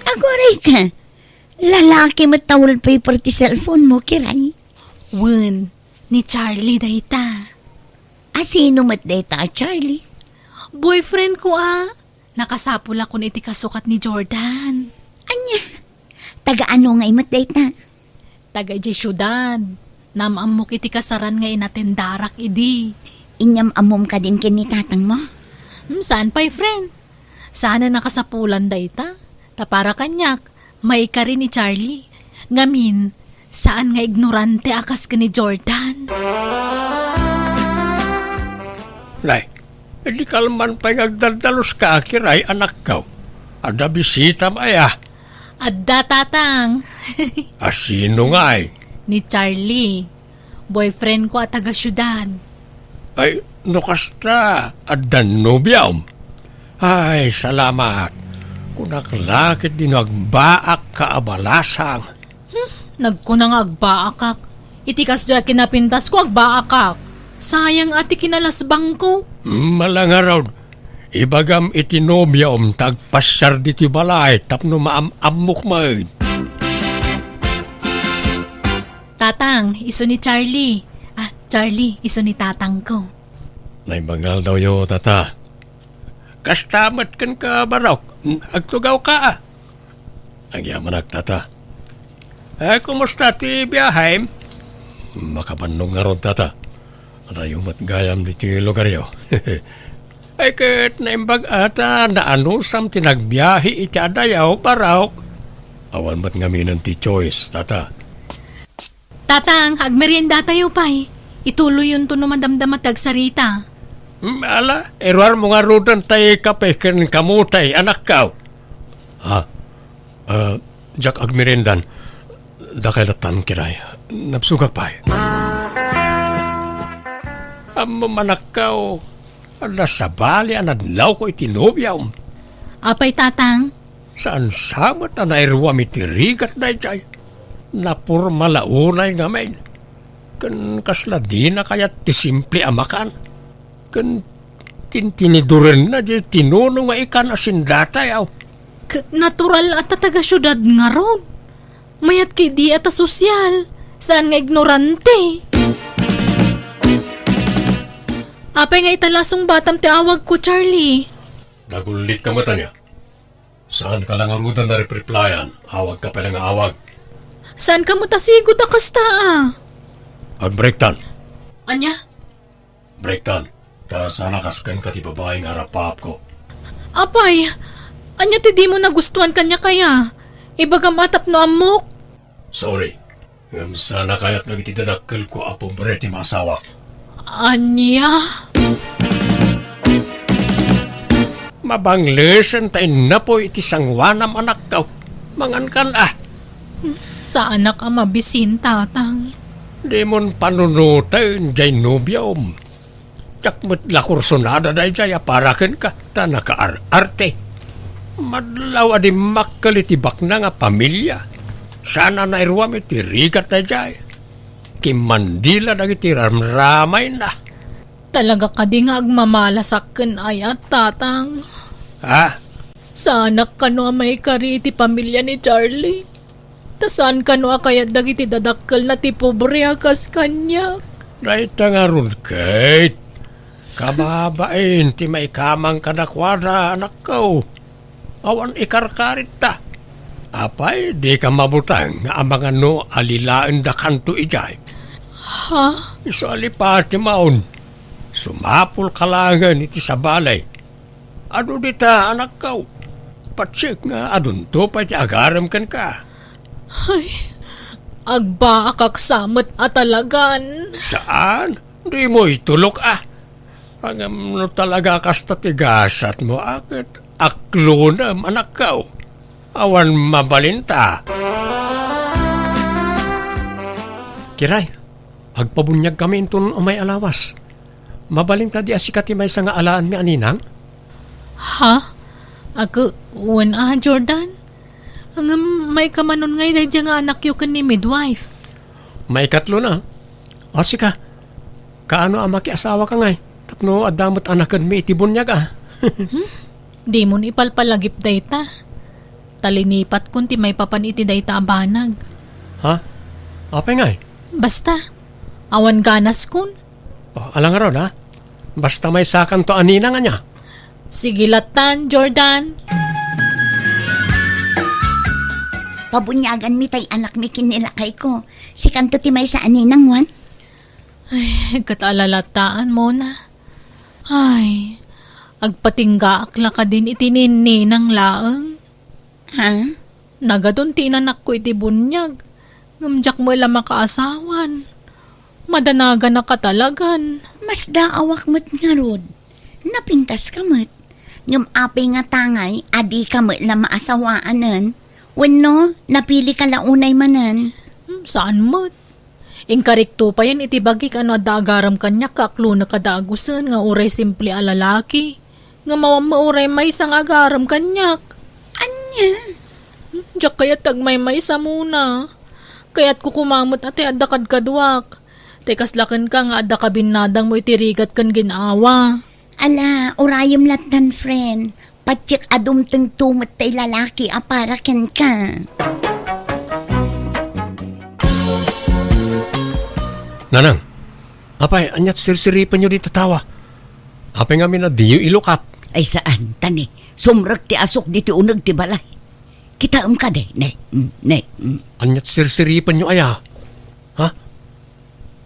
Aguray ka, lalaki met ta wallpaper ti cellphone mo, Kiray. Wen, ni Charlie dayta. Asino met dayta a Charlie? Boyfriend ko a. Nakasapulakon iti kasukat ni Jordan. Ania? Taga ano ngay met dayta? Taga idiay siudad. Naam-ammok iti kasaran nga inatendarak idi. Inyam-ammom kadin ken ni tatangmo? Hmm, saan pay, friend? Saan a nakasapulan dayta? Ta para kaniak, maikari ni Charlie. Ngamin, saan nga ignorante a kas ken ni Jordan. Nay, di kalman pay nga agdaldaluska, Kiray, anakko. Adda bisitam aya? Adda, Tatang. Asino ngay? Ni Charlie. Boyfriend ko a taga-siudad. Ay, no kasta, addan nobiam? Ay, salamat. Kunak la ketdi no agbaakka a balasang. Hmm, nagkuna nga agbaakak. Iti kasdiay a kinapintasko, agbaakak. Sayang a ti kinalasbangko. Hmm, ala ngarud. Ibagam iti nobiom ta agpasiar ditoy balay tapno maam-ammok met. Tatang, isu ni Charlie. Ah, Charlie, isu ni tatangko. Naimbag nga aldawyo, Tata. Kasta met kenka, Barok. Agtugawka, a. Agyamanak, Tata. Eh, kumusta ti biahem? Makabannog ngarud, Tata. Adayo met gayam ditoy lugaryo. Ay, ket naimbag a ta naanusam ti nagbiahe iti adayo, Barok. Awan met ngaminen ti choice, Tata. Tatang, agmeriendatayo pay. Ituloyonto no madamdama ti agsarita. Mm, ala, iruarmo ngaruden tay kape ken kamutay, anakko. Ha? Ah, diak agmeriendan. Dakay lattan, Kiray. Nabsogak pay. Ammom, anakko, adda sabali a nadlawko iti nobiam. Apay, Tatang? Saan sa met a nairuam iti rigat daydiay. Naporma la unay ngamin. Ken kasla dina kayat ti simple a makan. Ken tintinidorenna diay tinuno nga ikan a sindatayaw. Ket natural a ta taga-siudad ngarud. Mayat ket idi a ta sosyal. Saan nga ignorante. Apay nga ita la a sungbatam ti awagko, Charlie? Nagullitka met ania? Saanka la ngaruden a repreplayan. Awagka pay la nga awag. Saanka met a sigud a kasta a. Agbreaktan. Ania? Breaktan. Ta saan a kaskenka ti babai nga arapaapko. Apay, ania ti dimo nagustuan kaniak aya? Ibagam a tapno ammok. Sorry. Ngem saan a kayat dagiti dadakkelko a pobre ti maasawak. Ania? Mabanglesen ta innapoy iti sangoanam, anakko. Mangankan a. Saanak a mabisin, Tatang. Dimon panunoten diay nobiom. Diak met la kursunada daydiay a para kenka, ta nakaar-arte. Madlaw a dimmakkel iti baknang a pamilia. Saan a nairuam iti rigat daydiay. Kimmandi la dagiti ramramayna. Talaga kadi nga agmamalasak ken ayat, Tatang? Ha? Saanak kano a maikari iti pamilia ni Charlie. Ta saan kano a kayat dagiti dadakkelna ti pobre a kas kaniak. Dayta ngarud, Kate. Kababain ti maikamang kadakuada, anakko. Awan ikarkaritta. Apay, dika mabuteng nga amangan no alilaendakanto idiay? Ha? Isu a lipati maon. Sumapulka laengen iti sabali. Adu dita, anakko. Patsek nga adunto pay ti agarem kenka. Ay, agbaakak sa met a talagan. Saan? Dimo itulok a. Ngem no talaga kasta ti gasatmo, a ket aklonem, anakko. Awan mabalinta. Kiray, agpabuniagkami inton umay a lawas. Mabalin kadi a sika ti maysa nga alaenmi a ninang? Ha? Ako, wen a, Jordan? Ngem maikamanon ngay daydiay nga anakyo ken ni midwife? Maikatlo na. O sika, kaano a makiasawaka ngay? Tapno adda met anakenmi iti buniag a. Hmm? Dimon ipalpalagip dayta. Ta linipatkon ti maipapan iti dayta a banag. Ha? Apay ngay? Basta, awan ganaskon. O, ala ngarud, ha? Basta maysakanto a ninang ania. Sige lattan, Jordan. Pabuniaganmi tay anakmi ken ni lakayko. Sikanto ti maysa a ninang, wen? Ay, ket ala lattan, Mona. Ay, agpatinggaak la kadin iti ninninang laeng. Ha? Nagadun ti inanakko iti buniag, ngem diak met la makaasawan. Madanaganak a talagan. Masdaawak met ngarud. Napintaska met. Ngem apay nga tangay a dika met la maasawaanen? Wenno, napilika la unay manen? Hmm, saan met. Inkarikto payen iti bagik a no adda agarem kaniak, kaklonek a dagusen nga uray simple a lalaki. Ngem awan met uray maysa nga agarem kaniak. Ania? Hmm, diak kayat ti agmaymaysa, Mona. Kayatko koma met a tay adda kadkaduak. Tay kasla kenka nga adda kabinnadangmo iti rigat ken gin-awa. Ala, urayem lattan, friend. Patiek a dumtengto met tay lalaki a para kenka. Nanang, apay, aniat sirsiripenyo dita tawa? Apay ngamin a diyo ilukat? Ay, saan, ta ni, sumrek ti asuk diti uneg ti balay. Kitaem kadi, ne, mm, ne, mm. Aniat sirsiripenyo aya? Ha?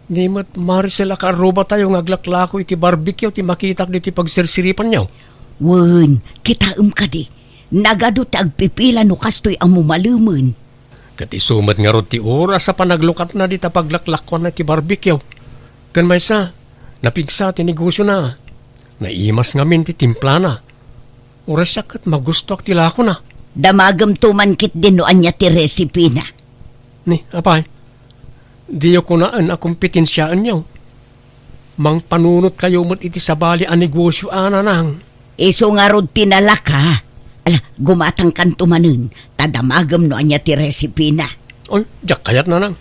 Ni met Maricel a kaarrubatayo nga aglaklako iti barbecue ti makitak ditoy pagsirsiripanyo. Wen, kitaem kadi, nagadu ti agpipila no kastoy a mumalemen. Ket isu met ngarud ti oras a panaglukatna dita paglaklakuanna ti barbecue. Ken maysa, napigsa ti negosiona. Naimas ngamin ti timplana. Uray siak ket magustoak ti lakona. Damagemto man ketdin no ania ti resipina. Ni, apay, diyo kunaen a kompetensiaenyo. Mangpanunotkayo met iti sabali a negosio a, Nanang. Isu ngarud ti nalaka. Ala, gumatangkanto manen, ta damagem no ania ti resipina. Oy, diak kayat, Nanang.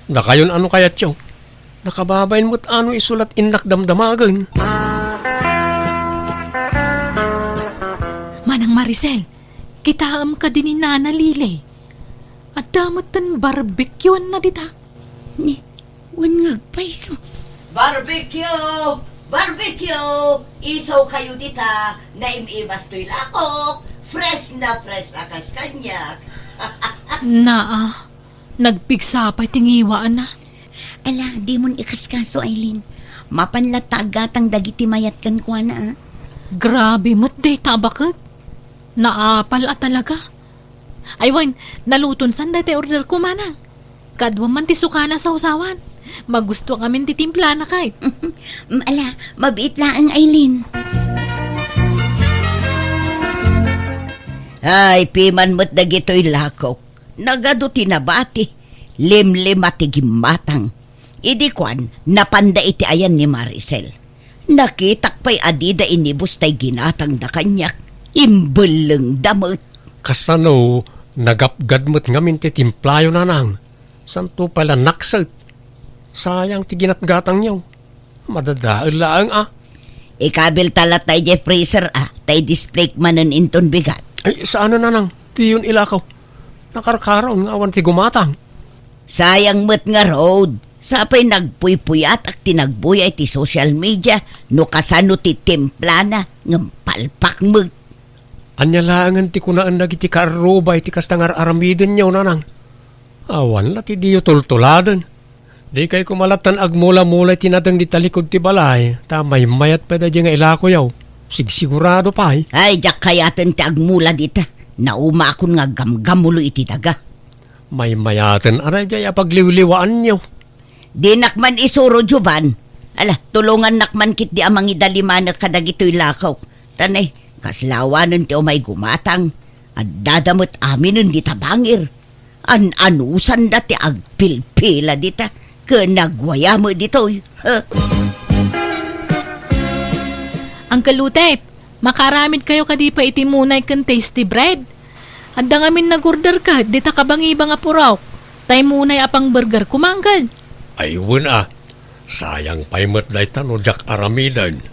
Dakayon a no kayatyo. Nakababain met a no isu la ti innak damdamagen. Manang Maricel, kitaem kadi ni Nana Lily. Adda metten barbecueanna dita. Ni, wen nga agpayso. Barbecue! Barbecue! Isawkayo dita, naim-imas toy lakok. Fresh na fresh a kas kaniak. Naa, nagpigsa pay ti ngiwaanna. Ala, dimon ikaskaso, Aileen. Mapan latta aggatang dagiti mayat kenkuana, a. Grabe met dayta a baket. Naapal a talaga. Ay wen, naluton san dayta order ko, Manang. Kaduam man ti sukana a sawsawan. Magusto ngamin ti timplana kay. Mm, ala, mabiit laeng, Aileen. Ay, piman met dagitoy lakok. Nagadu ti nabati. Limlima ti gimmatang. Idi kuan, napanda iti ayan ni Maricel. Nakitak pay a dida inibus tay ginatangda kaniak. Imbellengda met. Kasano, nagapgad met ngamin ti timplayo, Nanang? Santo pay la nakset. Sayang ti ginatgatangyo. Madadael laeng, a. Ikabilta latta idiay freezer, a, ta i-display manen inton bigat. Ay, saan, Nanang? Diyon ilakaw. Nakarkaraon nga awan ti gumatang. Sayang met ngarud. Sapay nagpuypuyatak ti nagbuya iti social media no kasano ti timplana ngem palpak met. Ania laengen ti kunaen dagiti kaarruba iti kasta nga ar-aramidenyo, Nanang? Awan la ti diyo tultuladen. Dikay koma lattan agmula-mula iti nadeng di talikod ti balay, ta maymayat pay daydiay nga ilakoyo. Sigsigurado pay. Ay, diak kayaten ti agmula dita. Naumakon nga aggamgammulo iti daga. Maymayaten a daydiay a pagliwliwaanyo. Dinak man isuro, Jovan. Ala, tulongannak man ketdi a mangidalimanek kadagitoy lakok. Ta nay, kasla awanen ti umay gumatang. Addada met aminen dita bangir. An-anusanda ti agpilpila dita ken nagwaya met ditoy. Huh. Uncle Utep, makaaramidkayo kadi pay iti munay ken tasty bread? Adda ngamin nag-order ket dita kabangiba nga purok. Tay munay a pang-burger koma, Uncle. Ay, wen a. Sayang pay met dayta no diak aramiden.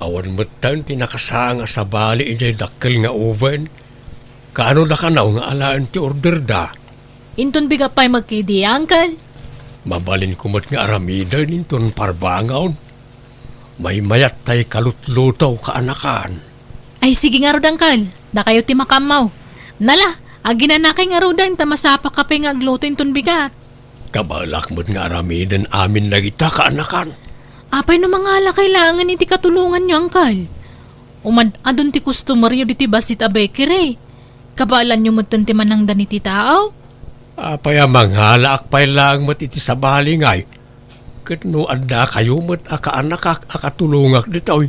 Awan metten ti nakasaang a sabali idiay dakkel nga oven. Kaano da kanaw nga alaen ti orderda? Inton bigat pay met ketdi, Uncle. Mabalinko met nga aramiden inton parbangon. Maymayat tay kalutluto, kaanakan. Ay, sige ngarud, Uncle. Dakayo ti makaammo. Nala, aginanakay ngaruden ta masapaka pay nga agluto inton bigat. Kabaelak met nga aramiden amin dagita, kaanakan. Apay no mangalakay laengen iti katulonganyo, Uncle? Umad-adun ti customeryo ditoy bassit a bakery. Kabaelanyo metten ti manangdan iti tao? Apay a mangalaak pay laeng met iti sabali ngay? Ket no addakayo met a kaanakak a katulongak ditoy,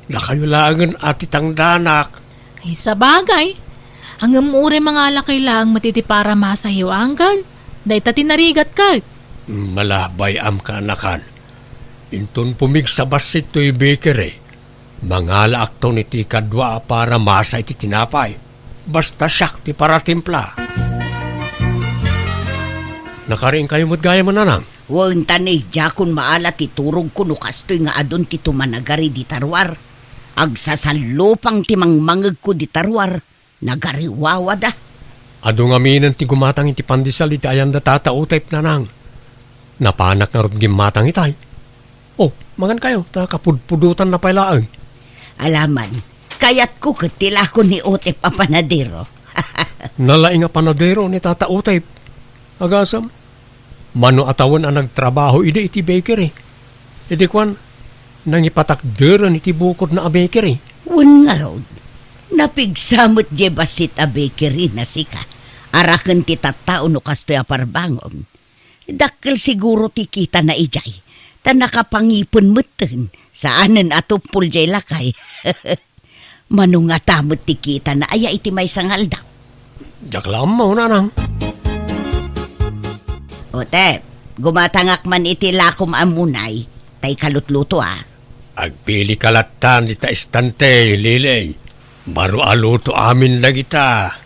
dakayo laengen a ti tangdanak. Ay, sabagay. Ngem uray mangalakay laeng met iti paramasayo, Uncle. Dayta ti narigat ket. Malabay am kaanakan. Inton pumigsa bassit toy bakery, mangalaakton iti kadua a paramasa iti tinapay. Basta siak ti paratimpla. Nakariingkayo met gayam, Nanang? Wen, ta ni, diakon maala ti turogko no kastoy nga adun ti tumanagari dita ruar. Agsasallupang ti mangmangegko dita ruar. Nagariwawada. Adu ngaminen ti gumatang iti pandesal iti ayanda Tata Utep, Nanang. Napanak ngarud gimmatang itay. Oh, mangankayo, ta kapudpudotanna pay laeng. Alaman, kayatko ket ti lako ni Utep a panadero. Nalaing a panadero ni Tata Utep. Agasem, mano a tawen a nagtrabaho idi iti bakery. Idi kuan, nangipatakderen iti bukodna a bakery. Wen ngarud, napigsa met diay bassit a bakery na sika. Araken ti tattao no kastoy a parbangom. Dakkel siguro ti kitana idiay, ta nakapangipen metten, saanen a tuppol diay lakay. Mano ngata met ti kitana aya iti maysa nga aldaw? Diak la ammo, nanang. Utep, gumatangak man iti lakom a munay, tay kalutluto a. Agpili ka lattan ita istante, Lili. Baro a luto amin dagita.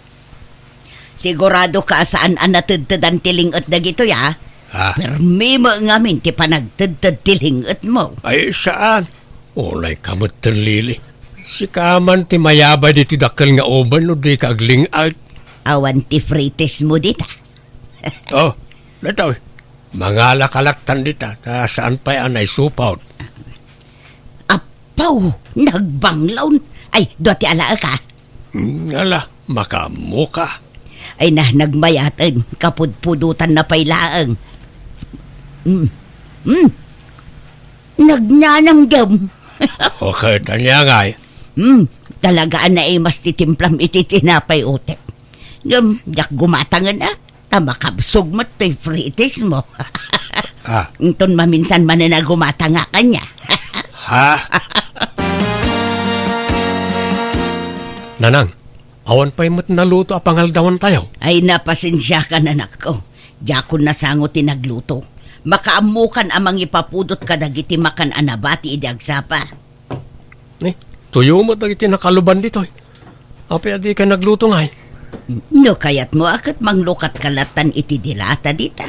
Sigurado ka a saan a natedtedan ti ling-et dagitoy, a? Ah. Permi met ngamin ti panagtedted ti ling-etmo. Ay, saan? Unay ka metten, Lili. Sika man ti mayabay ditoy dakkel nga oven no di ka agling-et. Awan ti frites mo dita. Oh, datoy. Mangala ka lattan dita, ta saan pay a naisupot. Apaw, nagbanglawn. Ay, dua ti alaek, a. Hmm, ala, makaammo ka. Ay na, nagmayaten, kapudpudotan na pay laeng. Mm. Mm. Nagnananggem. Okay, tanya ngay. Hmm, talaga a naimas ti timplam iti tinapay, Utep. Ngem, diak gumatangen, a. Ta makabsog met toy frites mo. Ah. Inton maminsan manen a gumatangak ania. Ha? Nanang, awan pay met naluto a pangaldawantayo. Ay, napasensiakan, anakko. Diakon nasango ti nagluto. Makaammokan a mangipapudot kadagiti makan a nabati idi agsapa. Eh, tuyo met dagiti nakaluban ditoy. Apay a dika nagluto ngay? No kayatmo a ket manglukatka lattan iti dilata dita.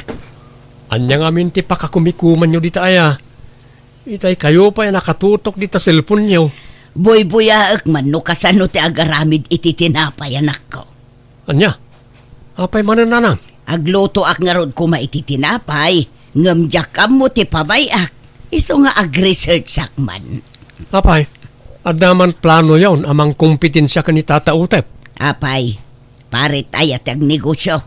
Ania ngamin ti pakakumikumanyo dita aya? Itay kayo pay a nakatutok dita cellphone-yo. Buybuyaek man no kasano ti agaramid iti tinapay, anakko. Ania? Apay manen, nanang? Aglutoak ngarud koma iti tinapay, ngem diak ammo ti pabay-ak. Isu nga ag-researchak man. Apay, adda man planoyon a mangkompetensia ken ni Tata Utep? Apay, parit aya ti agnegosio.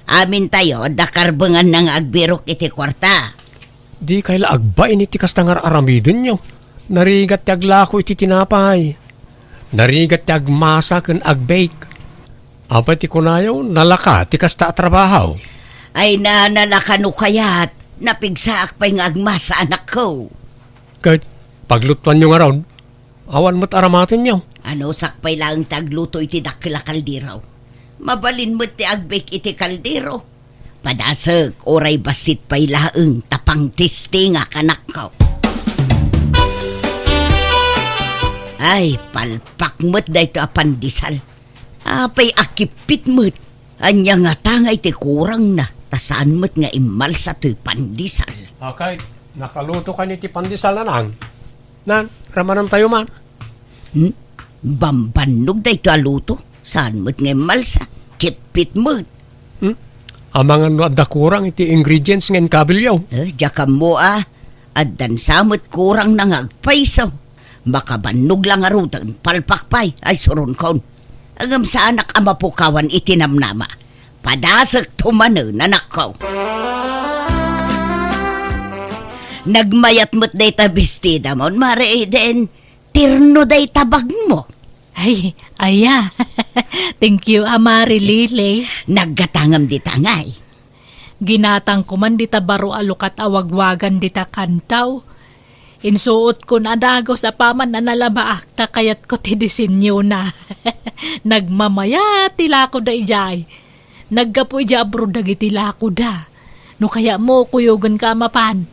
Amintayo, adda karbenganna nga agbirok iti kuarta. Dikay la agbain iti kasta nga ar-aramidenyo. Narigat ti aglako iti tinapay. Narigat ti agmasa ken agbake. Apay ti kunayo, nalaka ti kasta a trabaho? Ay na, nalaka no kayat. Napigsaak pay nga agmasa, anakko. Ket paglutuanyo ngarud, awan met aramatenyo. Anusak pay laeng ti agluto iti dakkel a kaldero. Mabalin met ti agbake iti kaldero. Padasek, uray bassit pay laeng ta pangtestingak, anakko. Ay, palpak met daytoy a pandesal. Apay a kippit met. Ania ngata nga iti kurangna, ta saan met nga immalsa toy pandesal. Okay, nakaluto ka ni ti pandesal, nanang? Nan, ramanantayo man. Hmm? Bambannog daytoy a luto. Saan met nga immalsa? Kippit met. Hmm? Amangan no adda kurang iti ingredients nga inkabilyo. Eh, diak ammo a. Addan sa met kurangna nga agpayso. Makabannog la ngaruden, palpak pay, ay suronkon. Ngem saanak a mapukawan iti namnama. Padasekto manen, anakko. Nagmayat met dayta bestidamon, Mare Eden. Terno dayta bagmo. Ay, aya. Thank you, a, Mare Lily. Naggatangem dita ngay. Ginatangko man dita baro a lukat a wagwagan dita kantaw. Insuotkon a dagus apaman a nalabaak ta kayatko ti disenyona. Nagmamayat ti lakoda idiay. Naggapu idiay abroad dagiti lakoda. No kayatmo, kuyogenka a mapan.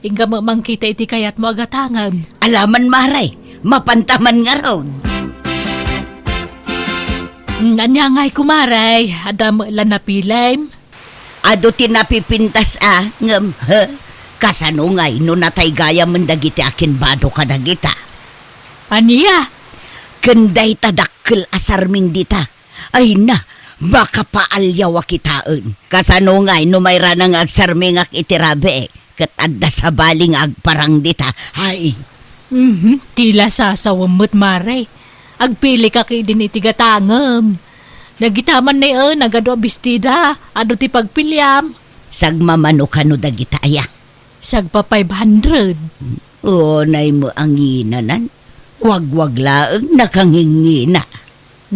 Inka met mangkita iti kayatmo a gatangem. Alaman, Mare, mapanta man ngarud. Mm, ania ngay, kumare? Adda met la napilem? Adu ti napipintas a, ngem, he? Kasano ngay no nataygayamen dagiti akinbado kadagita? Ania? Ken dayta dakkel a sarming dita. Ay na, makapaaliaw a kitaen. Kasano ngay no mairana nga agsarmingak iti rabii, ket adda sabali nga agparang dita? Ay. Mhm, ti la sasawem met, Mare. Agpili ka ketdin iti gatangem. Dagita man ni, eh, nagadu a bestida, adu ti pagpiliam. Sagmamano kano dagita aya? Sagpa five hundred. Unay met a nginanan. Wagwag laeng nakangingina.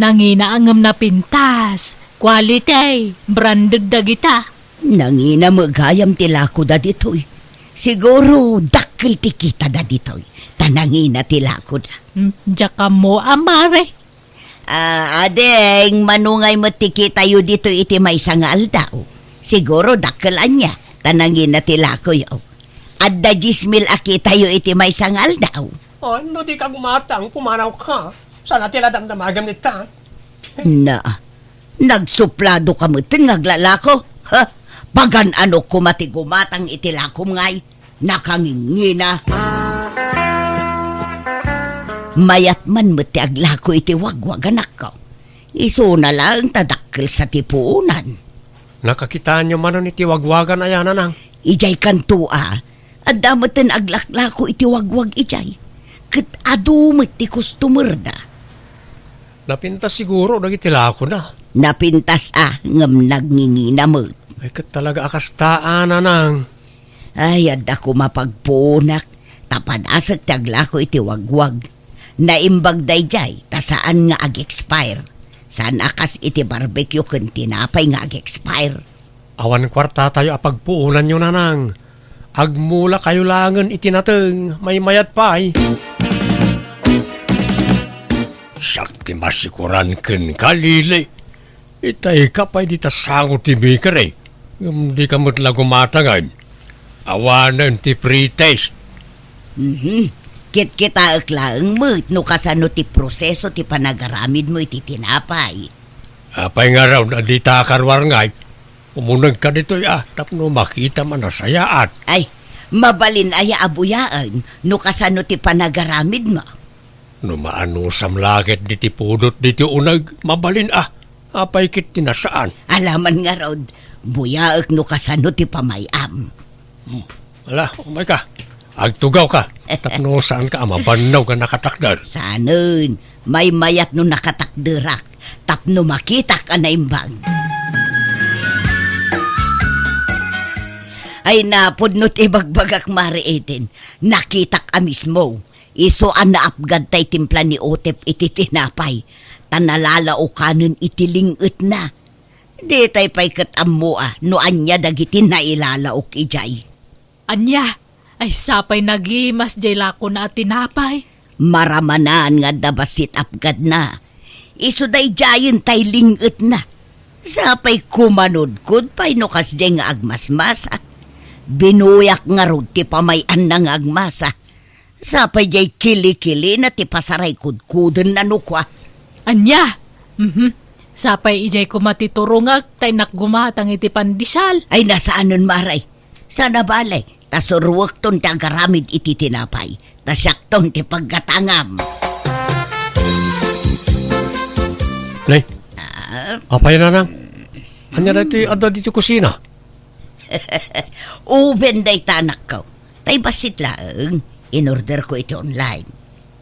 Nangina ngem napintas. Quality, branded dagita. Nangina met gayam ti lakoda ditoy. Siguro, dakkel ti kitada ditoy. Ta nangina ti lakoda. Hmm, diak ammo a, mare. Ah, ading, mano ngay met ti kitayo ditoy iti maysa nga aldaw? Siguro, dakkel ania, ta nangina ti lakoyo. Adda dies mil a kitayo iti maysa nga aldaw. Oh, no di ka gumatang, pumanawka. Sana ti la damdamagam ni ta. Na, nagsuplado ka metten nga aglalako? Ha? Pagan-ano koma ti gumatang iti lakom ngay? Nakangingina. Mayat man met ti aglako iti wagwag, anakko. Isuna laeng ta dakkel sa ti puonan. Nakakitaanyo manen iti wagwagan aya, nanang? Idiay kanto a, adda metten aglaklako iti wagwag idiay. Ket adu met ti customer-da. Napintas siguro dagiti lakona. Napintas a, ngem nagngingina met. Ay, ket talaga a kasta a, nanang. Ay, adda koma pagpuonak, ta padasek ti aglako iti wagwag. Naimbag daydiay, ta saan nga ag-expire. Saan a kas iti barbecue ken tinapay nga ag-expire. Awan kuartatayo a pagpuonanyo, nanang. Agmulakayo laengen iti nateng, maymayat pay. Siak ti masikuran kenka, Lili. Itayka pay dita sango ti bakery. Ngem dika met la gumatangen. Awanen ti free taste. Mhm. Kitkitaek laeng met no kasano ti proseso ti panagaramidmo iti tinapay. Apay ngarud a dita karuar ngay? Umunegka ditoy a, tapno makitam a nasayaat. Ay, mabalin aya a buyaen no kasano ti panagaramidmo. No maanusam la ket diti pudot diti uneg, mabalin a. Apay ket ti nasaan? Alaman ngarud, buyaek no kasano ti pamay-am. Hmm. Ala, umayka. Agtugawka. Tapno saanka a mabannog a nakatakder. Saanen, maymayat no nakatakderak. Tapno makitak a naimbag. Ay, napudno ti ibagbagak, Mare Eden. Nakitak a mismo. Isu a naapgad tay timpla ni Otep iti tinapay, ta nalalaokanen iti ling-etna. Ditay pay ket ammo a no ania dagiti nailalaok idiay. Ania? Ay, sapay nagimas diay lakona a tinapay. Maramanan nga adda bassit apgadna. Isu daydiayen tay ling-etna. Sapay kumanudkod pay no kasdiay nga agmasmasa. Binuyak ngarud ti pamay-anna nga agmasa. Sapay diay kilikilina ti pasaray kudkudenna no kua. Ania? Mhm. Sapay idiay koma ti turongek ta innak gumatang iti pandesal. Ay, nasaanen, Mare. Sana bale, ta suruekton ti agaramid iti tinapay. Ta siakton ti paggatangam. Nay, Ah, apay, nanang? Ania daytoy adda ditoy kusina? Oven dayta, anakko. Tay bassit laeng, inorderko iti online.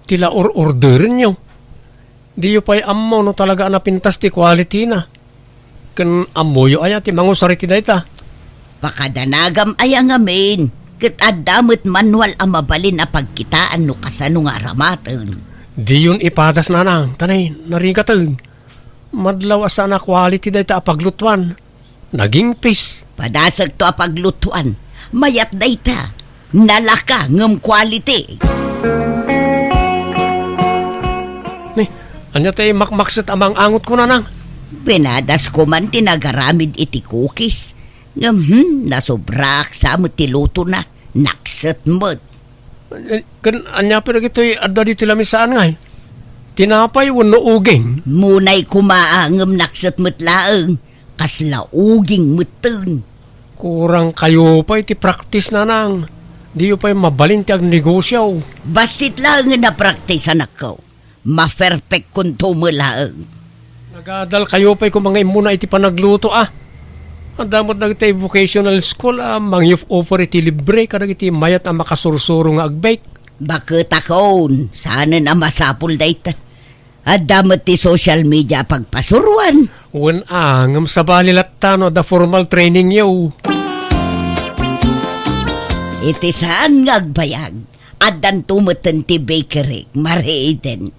Ti la or-orderenyo? Diyo pay ammo no talaga a napintas ti quality-na. Ken ammoyo aya ti mangusar iti dayta? Pakadanagam aya ngamin, ket adda met manual a mabalin a pagkitaan no kasano nga aramaten. Diyon ipadas, nanang, ta nay, narigaten. Madlaw a saan a quality dayta a paglutuan. Nagingpis. Padasekto a paglutuan. Mayat dayta. Nalaka ngem quality. Ni, ania ti makmakset a mang-angot ko, nanang? Pinadas ko man ti nagaramid iti cookies. Ngem, hmm, nasobrak sa met ti lutona. Nakset met. Eh, ken ania pay dagitoy adda ditoy lamisaan ngay? Tinapay wenno uging? Munay koma a ngem nakset met laeng. Kasla uging metten. Kurang kayo pay ti practice, nanang. Diyo pay mabalin ti agnegosio. Bassit laengen a practice, anakko. Maperfect kunto met laeng. Nagadal kayo pay koma nga immuna iti panagluto, a. Adda met dagiti vocational school a mangi-offer iti libre kadagiti mayat a makasursuro nga ag-bake. Baketakon, saanen a masapul dayta. Adda met ti social media a pagpasuroan. Wen a, ngem sabali latta no adda formal trainingyo. Iti saan nga agbayag, addanto metten ti bakery, Mare Eden.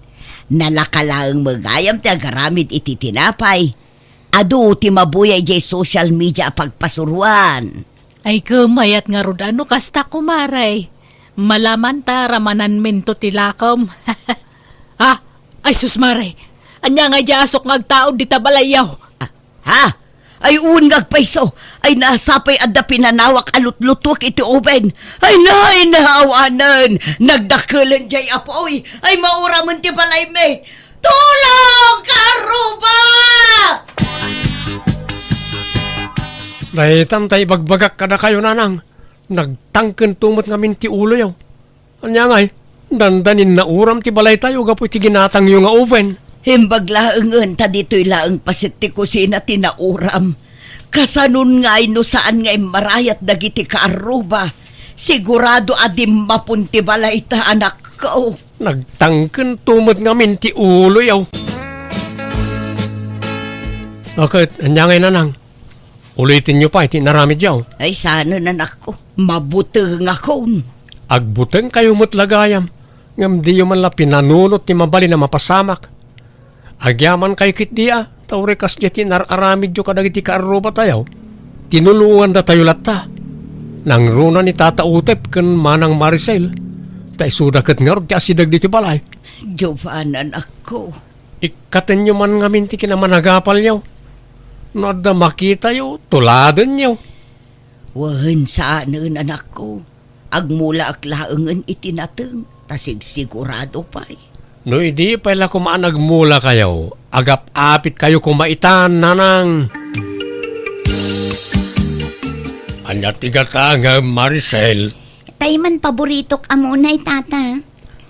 Nalaka laeng met gayam ti agaramid iti tinapay. adu ti mabuya idiay social media a pagpasuroan. Ay, kumayat ngarud no kasta, kumare. Malaman ta ramananminto ti lakom. Ah, ay sus, mare. Ania nga idiay asok nga agtaud dita balayyo? Ah, ha? Ay, wen nga agpayso. Ay, nasapay adda pinanawak a lutlutuek iti oven. Ay, nay, naawanen. Nagdakelen diay apuy. Ay, mauramen ti balaymi. Tulong, Karuba! Daytan tay ibagbagak kadakayo, nanang. Nagtangkento met ngamin ti uloyo. Ania ngay, dandanin nauram ti balaytayo gapu iti ginatangyo nga oven. Imbag laengen ta ditoy laeng paset ti kusina ti nauram. Kasanon ngay no saan nga immarayat dagiti kaarruba? Sigurado a dimmapon ti balayta, anakko. Nagtangkento met ngamin ti uloyo. Ket, ania ngay, nanang? Ulitenyo pay ti inaramidyo. Ay, saan, anakko. Mabutengakon. Agbutengkayo met la gayam, ngem diyo man la pinanunot ti mabalin a mapasamak. Agyamankay ketdi a, ta uray kasdiay ti inar-aramidyo kadagiti kaarrubatayo. Tinulongandatayo latta. Nangruna ni Tata Utep ken Manang Maricel, ta isuda ket ngarud ti asideg ditoy balay. Jovan, anakko. Ikkatenyo man ngamin ti kinamanagapalyo. No adda makitayo, tuladenyo. Wen, saanen, anakko. Agmulaak laengen iti nateng, ta sigsigurado pay. No idi pay la koma a nagmulakayo, agap-apitkayo koma itan, nanang. Ania ti gatangem, Maricel? Tay man paboritok a munay, tata.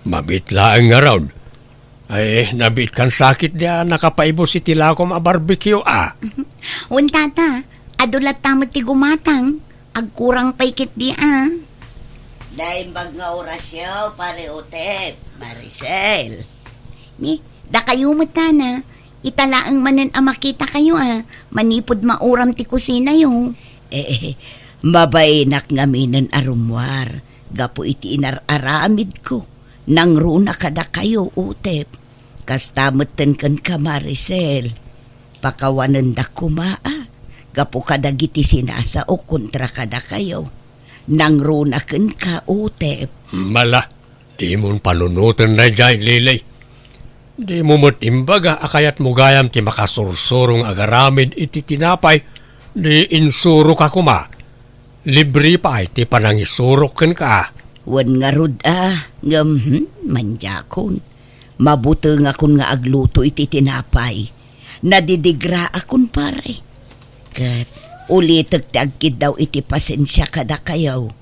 Mabiit laeng ngarud. Ay, nabiitkan sakit di a nakapaibus iti lakom a barbecue, a. Wen, tata, adu latta met ti gumatang. Agkurang pay ketdi a. Naimbag nga orasyo, Pare Utep, Maricel. Ni, dakayo met, tana, ita laeng manen a makitakayo a, manipud mauram ti kusinayo. Eh, mabainak ngaminen a rummuar gapu iti inar-aramidko. Nangruna kadakayo, Utep. Kasta metten kenka, Maricel. Pakawanendak koma a, gapu kadagiti sinasaok kontra kadakayo. Nangruna kenka, Utep. Mala, dimon panunoten daydiay, Lili. Dimo met imbaga a kayatmo gayam ti makasursuro nga agaramid iti tinapay, di insuroka koma. Libre pay ti panangisurok kenka. Wen ngarud a, ngem, hmm, mandiakon. Mabutengakon nga agluto iti tinapay. Nadidigraakon, pare. Ket ulitek ti agkiddaw iti pasensia kadakayo.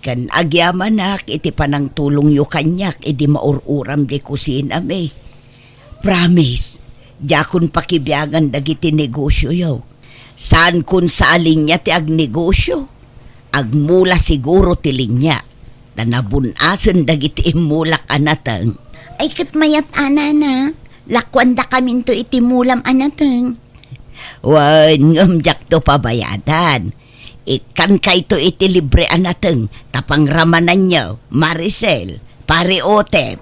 Ken agyamanak iti panangtulongyo kaniak idi maur-uram di kusinami. Promise, diakon pakibiangan dagiti negosioyo. Saankon sa a linia ti agnegosio. Agmula siguro ti linia, ta nabun-asen dagiti immulak a nateng. Ay, ket mayat a, nana, lakuandakaminto iti mulam a nateng. Wen, ngem diakto pabayadan. Ikkankayto iti libre a nateng, ta pangramananyo, Maricel, Pare Otep.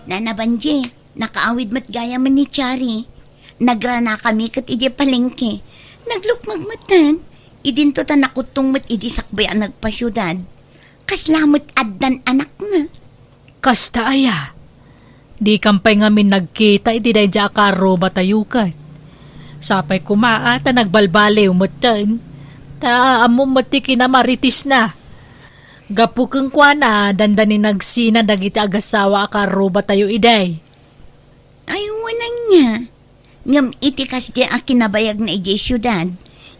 Nana Banji, nakaawid met gayam ni Chari. Nagranakami ket idiay palengke. Naglukmag metten. Idinto ta nakuttong met idi sakbay a nagpasiudad. Kasla met addan anakna. Kasta aya? Dikam pay ngamin nagkita iti daydiay a kaarrubatayo ket. Sapay koma a ta nagbalbaliw metten. Ta ammom met ti kinamaritisna. Gapu kenkuana, dandani nagsina dagiti agasawa a kaarrubatayo idi. Ay, wen ania. Ngem iti kasdi a kinabayagna idiay siudad,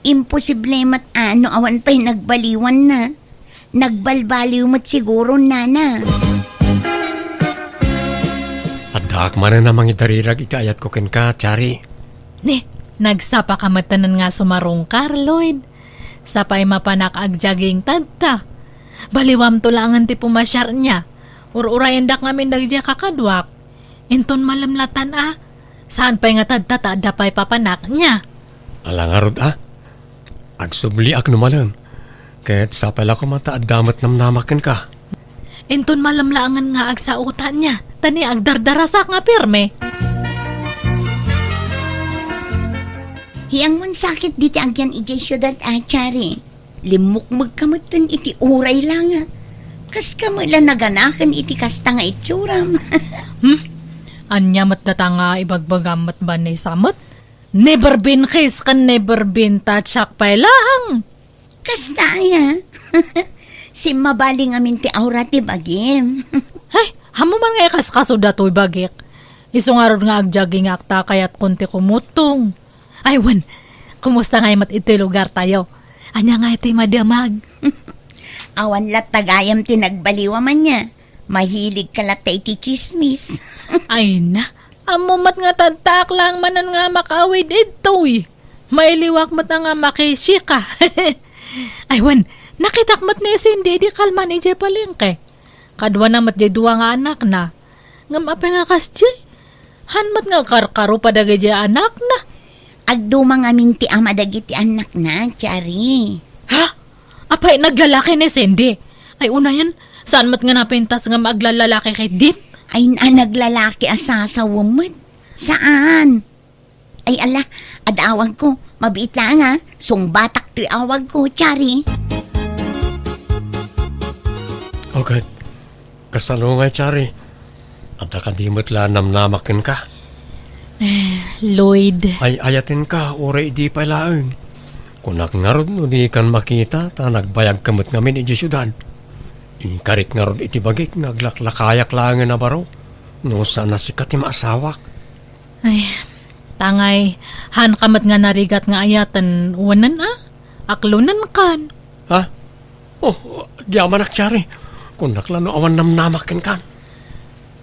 imposible met a no awan pay nagbaliwanna. Nagbalbaliw met siguro, nana. Addaak manen a mangidarirag iti ayatko kenka, Chari. Ni, nagsapaka metten nga sumarungkar, Lloyd. Sapay mapanak agjogging tatta. Baliwamto laengen ti pumasiar nia. Ur-urayendak ngamin dagiti kakaduak. Inton malem latan a, saan pay nga tadta ta adda pay papanak nia. Ala ngarud a, agsubliak no malem. Ket sapay la koma ta adda met namnamak kenka. Inton malem laengen nga agsaotan nia, ta ni agdardarasak nga perme. Hiangmon sakit diti agyan idiay siudad a, Chari. Limmukmegka metten iti uray la nga. Kaska met la naganaken iti kasta nga itsuram. Hmm? Ania met data nga ibagbagam met, Vanessa met? Never been kiss ken never been touch ak pay laeng. Kasta aya. Simmabali ngamin ti aura ti bagim. Ay, ammo man nga ikaskaso datoy bagik. Isu ngarud nga agjagingak ta kayatkon ti kumutong. Ay, wen, kumusta ngay met iti lugartayo? Ania ngay ti madamag? Awan latta gayam ti nagbaliw a ania. Mahiligka latta iti tsismis. Ay na, ammo met nga tadtaak laeng manen nga makaawid idtoy. Mailiwak met nga makisika. Ay, wen, nakitak met ni Cindy idi kalman idiay palengke. Kaduana met diay dua nga anakna. Ngem apay nga kasdiay? Han met nga karkaro pa dagiti anakna. Agduma ngamin ti ama dagiti annakna, Chari. Ha? Apay, naglalaki ni Cindy? Ay, unayen, saan met nga napintas nga aglallalaki ket din? Ay, na, naglalaki a sasawem met. Saan? Ay, ala, adda awagko. Mabiit laeng, a. Sungbatak toy awagko, Chari. Okay. Kasano ngay, Chari? Adda kadi met la namnamak kenka? Eh, Lloyd. Ay, ayatenka, uray idi pay laeng. Kunak ngarud no dikan makita, ta nagbayagka met ngamin idiay siudad. Inkarik ngarud iti bagik nga aglaklakayak laengen a baro, no saan a sika ti maasawak. Ay, tangay, hanka met nga narigat nga ayaten, wenen a? Aklonenkan. Ha? Oh, agyamanak, Chari. Kunak la no awan namnamak kenkan.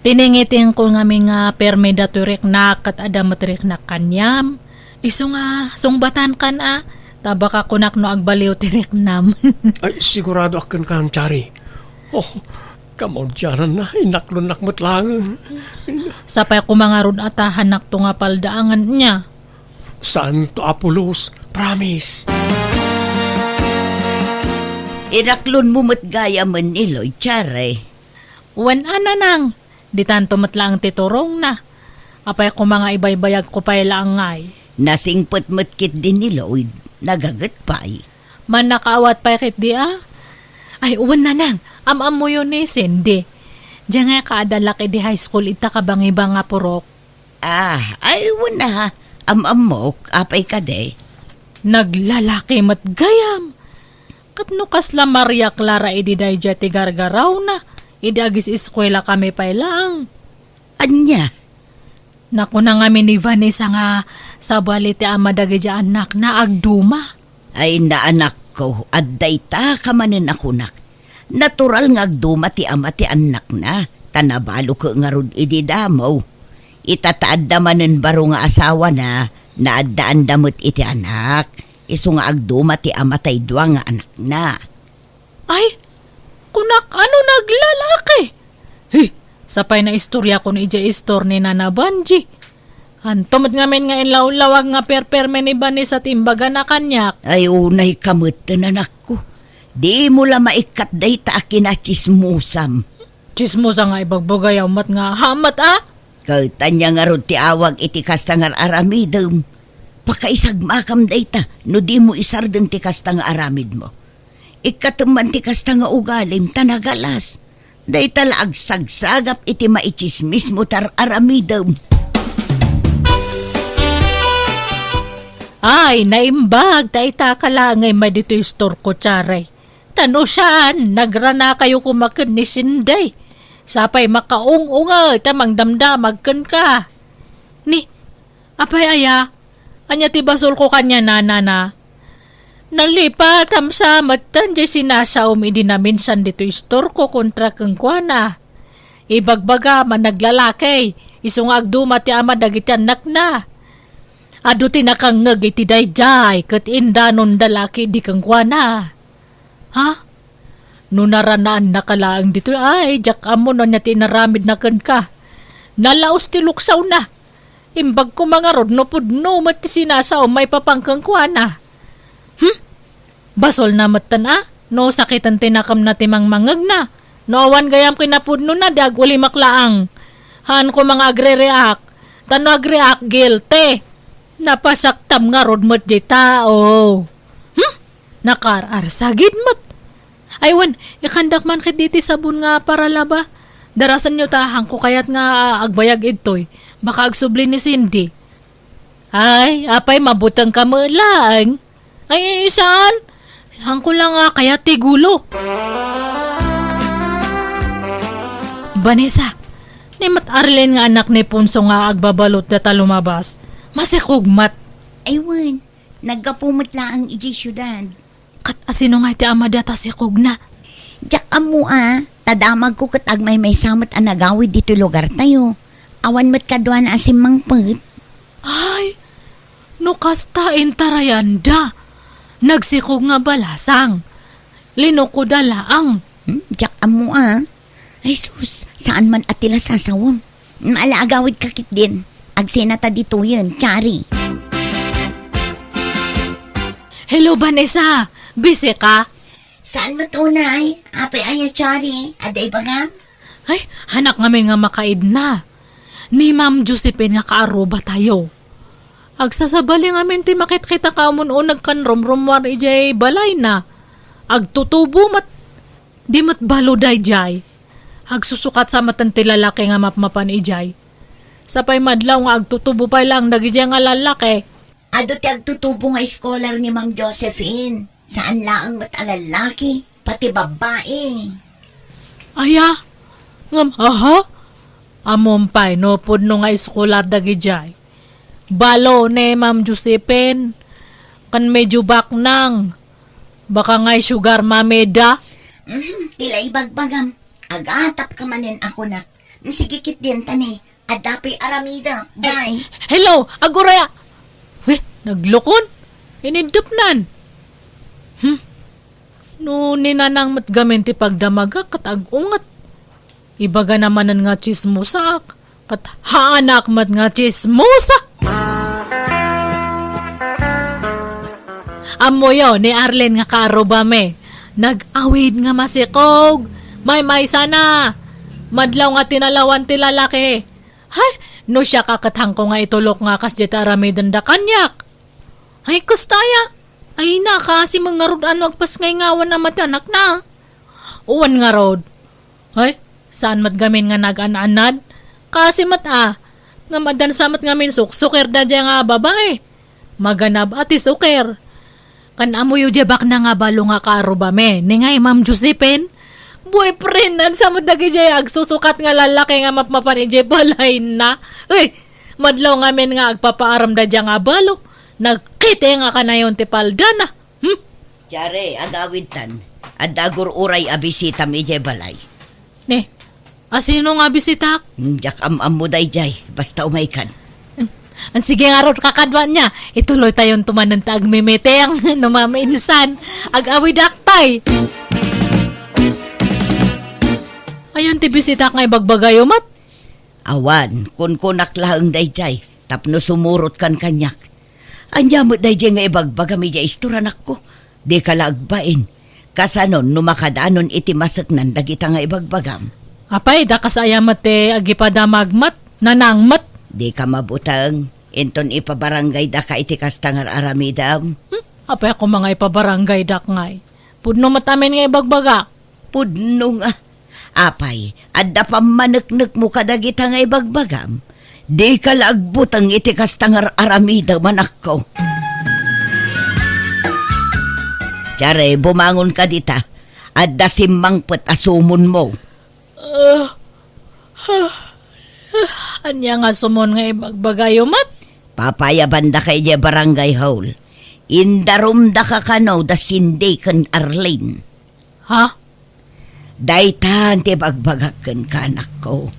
Tiningitingko ngamin nga permi datoy riknak ket adda met riknak kaniam. Isu nga sungbatankan a, ta baka kunak no agbaliw ti riknam. Ay, sigurado ak kenkan, Chari. Oh, kamaudiananna, inaklonnak met laeng. Sapay koma ngarud a ta hanakto nga paldaangen nia. Saanto a pulos, promise. Inaklonmo met gayamen ni Lloyd, Chari. Wen a, nanang, ditanto met laeng ti turongna. Apay koma nga ibaybayagko pay laeng ngay? Nasingpet met ketdi ni Lloyd, nagaget pay. Mannakaawat pay ketdi a? Ay, wen, nanang, am-ammoyo ni Cindy. Diay ngay kaadalak idi high school ita kabangibang nga purok. Ah, ay, wen a, am-ammok, apay kadi? Naglalaki met gayam. Ket no kasla Maria Clara idi daydiay ti gargarawna, idi agis-eskuela kami pay laeng. Ania? Nakuna ngamin ni Vanessa nga sabali ti ama dagiti annakna agduma. Ay, naanakko, adda ita ka manen a kunak. Natural nga agduma ti ama ti annakna, ta nabalo ket ngarud idi damo. Ita ta adda manen baro nga asawana, naaddaanda met iti anak. Isu nga agduma ti ama tay dua nga anakna. Ay, kunak, ano naglalaki? He, sapay naistorya ko no idiay istor ni Nana Banji. Anto met ngamin nga inlawlawag nga perperme ni Vanessa ti imbagana kaniak? Ay, unay ka met, anakko. Dimo la maikkat dayta a kinatsismosam. Tsismosa nga ibagbagayaw met nga hamet a? Ket ania ngarud ti awag iti kasta nga ar-aramidem? Pakaisagmakam dayta no dimo isardeng ti kasta nga aramidmo. Ikkatem man ti kasta nga ugalim ta nagalas. Dayta la agsagsagap iti maitsismismo ti ar-aramidem. Ay, naimbag ta ita ka laeng ngay ditoy istorko, Charay. Ta no saan, nagranakayo koma ken ni Sinday. Sapay makaung-ungay ta mangdamdamag kenka. Ni, apay aya? Ania ti basolko kaniana, nana? Nalipatam sa metten diay sinasaom idi naminsan ditoy istorko kontra kenkuana. Ibagbagam a naglalaki, isu nga agduma ti ama dagiti annakna. Adu ti nakangngeg iti daydiay ket indanonda la ketdi kenkuana. Ha? No naranaannaka laeng ditoy, ay, diak ammo no ania ti inaramidna kenka. Nalaos ti luksawna. Imbag koma ngarud no pudno met ti sinasaom maipapan kenkuana. Hmm? Basolna metten a, no sakiten ti nakemna ti mangmangngegna. No awan gayam kinapudnona, di agulimek laeng. Haan ko nga agre-react. Ta no agreact, guilty. Napasaktam ngarud met diay tao. Hmm? Nakaar-arsagid met. Ay wen, ikandak man ketdi ti sabon nga paralaba. Darasenyo ta, haanko kayat nga agbayag idtoy. Baka agsubli ni Cindy. Ay, apay, mabutengka met laeng. Ay, ay, saan? Haanko la nga kayat ti gulo. Vanessa, ni met Arlene nga anak ni Ponso nga agbabalot dita lumabas. Masikog met. Ay wen, naggapu met laeng idiay siudad. Ket asino ngay ti amada ta sikogna? Diak ammo a, ta damagko ket agmaymaysa met a nagawid ditoy lugartayo. Awan met kaduana a simmangpet. Ay, no kasta, intarayanda. Nagsikog nga balasang. Linukoda laeng. Hmm, diak ammo a. Ay sus, saan man a ti la sasawem. Ala, agawidka ketdin. Agsenata ditoyen, Chari. Hello, Vanessa. Busy ka? Saan met unay? Apay aya, Chari? Adda ibagam? Ay, haanak ngamin nga makaidna. Ni Ma'am Josephine nga kaarrubatayo. Agsasabali ngamin ti makitkita ka umun-uneg ken rumrummuar idiay balayna. Agtutubo met. Di met balo daydiay. Agsusukat sa met ti lalaki nga mapmapan idiay. Sapay madlaw nga agtutubo pay laeng dagidiay nga lalaki. Adu ti agtutubo nga scholar ni Ma'am Josephine. Saan laeng met a lalaki, pati babbai. Aya? Ngem, aha? Ammom pay no pudno nga scholar dagidiay. Balo ni Ma'am Josephine. Ken medyo baknang. Baka ngay sugar mommy da? Mhm, ti la ibagbagam. Agatapka manen a kunak. Sige ketdin ta ni, adda pay aramidek, bay. Hello, aguray a-, eh, naglukon? Iniddepnan. Hmm. No ni Nanang met gamin ti pagdamagak ket ag-unget. Ibagana manen nga tsismosaak, ket haanak met nga tsismosa. Ammoyo ni Arlene nga kaarrubami, nag-awid nga masikog, maymaysana. Madlaw nga tinalawan ti lalaki. Hay, no siak a ket haanko nga itulok nga kasdiay ti aramidenda kaniak. Ay, kasta aya. Ay, nakaasi met ngarud a no agpasngayngawan a mati anakna. Wen ngarud. Ay, saan met gamin nga nagaan-anad? Kaasi met a. Ngem addan sa met ngamin suksukir daydiay nga babai. Maganab a ti sukir. Ken ammoyo diay baknang a balo nga kaarrubami, ni ngay Ma'am Josephine? Boyfriend-na sa met dagidiay agsusukat nga lalaki nga mapmapan idiay balayna. Uy, madlaw ngamin nga agpapaaram daydiay nga balo. Nagkiteng a kanayon ti paldana. Hmm? Tiare, agawidtan. Adda agur-uray a bisitam idiay balay. Ne, asino nga bisitak? Hmm, diak am-ammo daydiay. Basta umaykan. Hmm. Sige ngarud, kakaduan nia. Ituloytayon to manen ta agmemeeting no maminsan. Ag-awidak pay. Ayan ti bisitak nga ibagbagayo met? Awan, kunkunak laeng daydiay tapno sumurotkan kaniak. Ania met daydiay nga ibagbagam idiay istor, anakko? Dika la agbain. Kasanon no makadanon iti maseknan dagita nga ibagbagam? Apay, dakas aya met ti agipadamag met, Nanang met? Dika mabuteng. Inton ipabarangaydaka iti kasta nga ar-aramidem? Hmm? Apay a koma nga ipabarangaydak ngay? Pudno met amin nga ibagbagak. Pudno nga. Apay, adda pammaneknekmo kadagita nga ibagbagam? Dika la agbuteng iti kasta nga ar-aramidem, anakko. Tiare, bumangonka dita. Adda simmangpet a sumonmo. Ah, ah, ah, ania nga sumon nga ibagbagayo met? Papayabandaka idiay barangay hall. Indarumdaka kano da Cindy ken Arlene. Ha? Daytan ti ibagbagak kenka, anakko.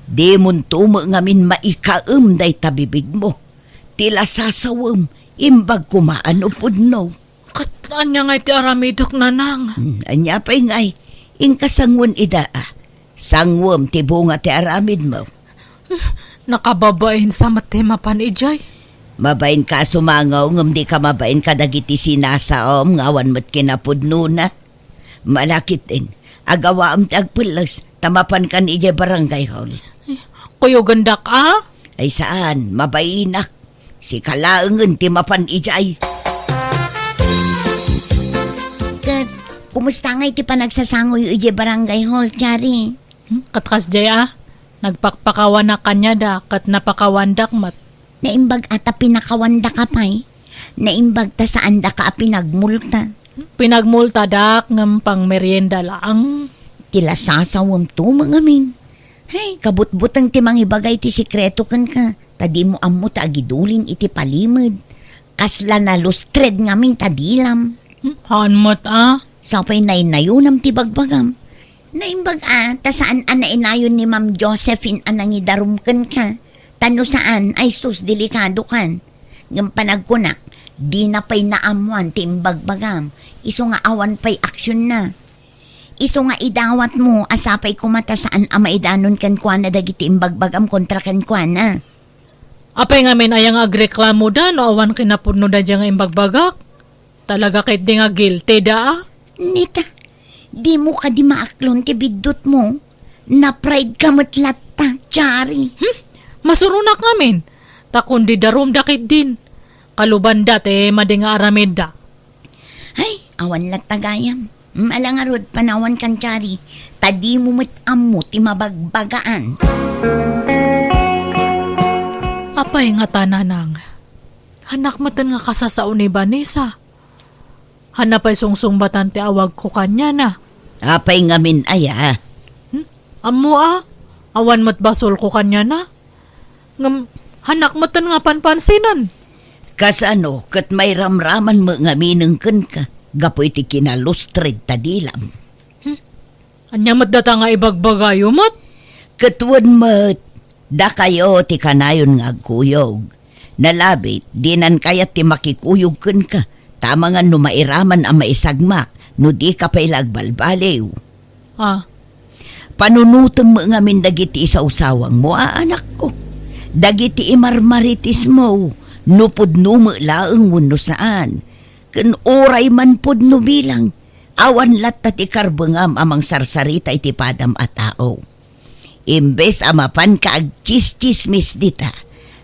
Dimonto met ngamin maikaem dayta bibigmo. Ti la sasawem, imbag koma no pudno. Ket ania ngay ti aramidek, Nanang? Hmm, ania pay ngay? Inka sanguen ida a. Sanguen ti bunga ti aramidmo. Nakababain sa met ti mapan idiay. Mabainka a sumango ngem dika mabain kadagiti sinasaom nga awan met kinapudnona. Malakit din, agawaam ti agpelles ta mapankan idiay barangay hall. Eh, Kuyogendak a? Ay saan, mabainak. Sika laengen ti mapan idiay. Ket, kumusta ngay ti panagsasangoyo idiay barangay hall, Chari? Hmm, ket kasdiay a, nagpakpakawanak kaniada, ket napakawandak met. Naimbag a ta pinakawandaka pay. Naimbag ta saandaka a pinagmulta. Pinagmultadak ngem pangmerienda laeng. Ti lasasawem to met ngamin. Hay, kabutbuteng ti mangibagay ti sekreto kenka, ta dimo ammo ta agidulin iti palimed. Kasla nalustred ngamin ta dilam. Hmm, haan met a. Sapay naynayonam ti bagbagam. Naimbag a, ta saan a nainayon ni Ma'am Josephine a nangidarum kenka. Ta no saan, ay sus, delikadokan. Ngem panagkunak, dina pay naammoan ti imbagbagam. Isu nga awan pay aksionna. Isu nga idawatmo a sapay koma ta saan a maidanon kenkuana dagiti imbagbagam kontra kenkuana. Apay ngamin aya nga agreklamoda no awan kinapudnoda daydiay nga imbagbagak? Talaga ketdi nga guilty da a? Nita, dimo kadi maaklon ti biddutmo? Na-pride ka met latta, Chari. Hmm? Masuronak ngamin. Ta kundi darumda ketdin. Kalubanda ti madi nga aramidda. Ay, awan latta gayam. Mala ngarud, panawan kan Chari, ta dimo met ammo ti mabagbagaan. Apay ngata, Nanang? Hanak metten nga kasasao ni Vanessa. Hanna pay sungsungbatan ti awagko kaniana. Apay ngamin aya? Hmm? Ammo a, awan met basolko kaniana. Ngem, hanak metten nga panpansinan. Kasano ket mairamraman met ngaminen kenka gapu iti kinalustred ta dilam? Hmm? Ania met data nga ibagbagayo met? Ket wen met, dakayo ti kanayon nga agkuyog. Nalabit, dinan kayat ti makikuyog kenka, ta amangan no mairaman a maisagmak, no dika pay la agbalbaliw. Ah. Panunotem met ngamin dagiti isawsawangmo a anakko. Dagiti imarmaritismo, no pudno met laeng wenno saan. Ken uray man pudno bilang, awan latta ti karbengam a mangsarsarita iti padam a tao. Imbes a mapanka agtsistsismis dita,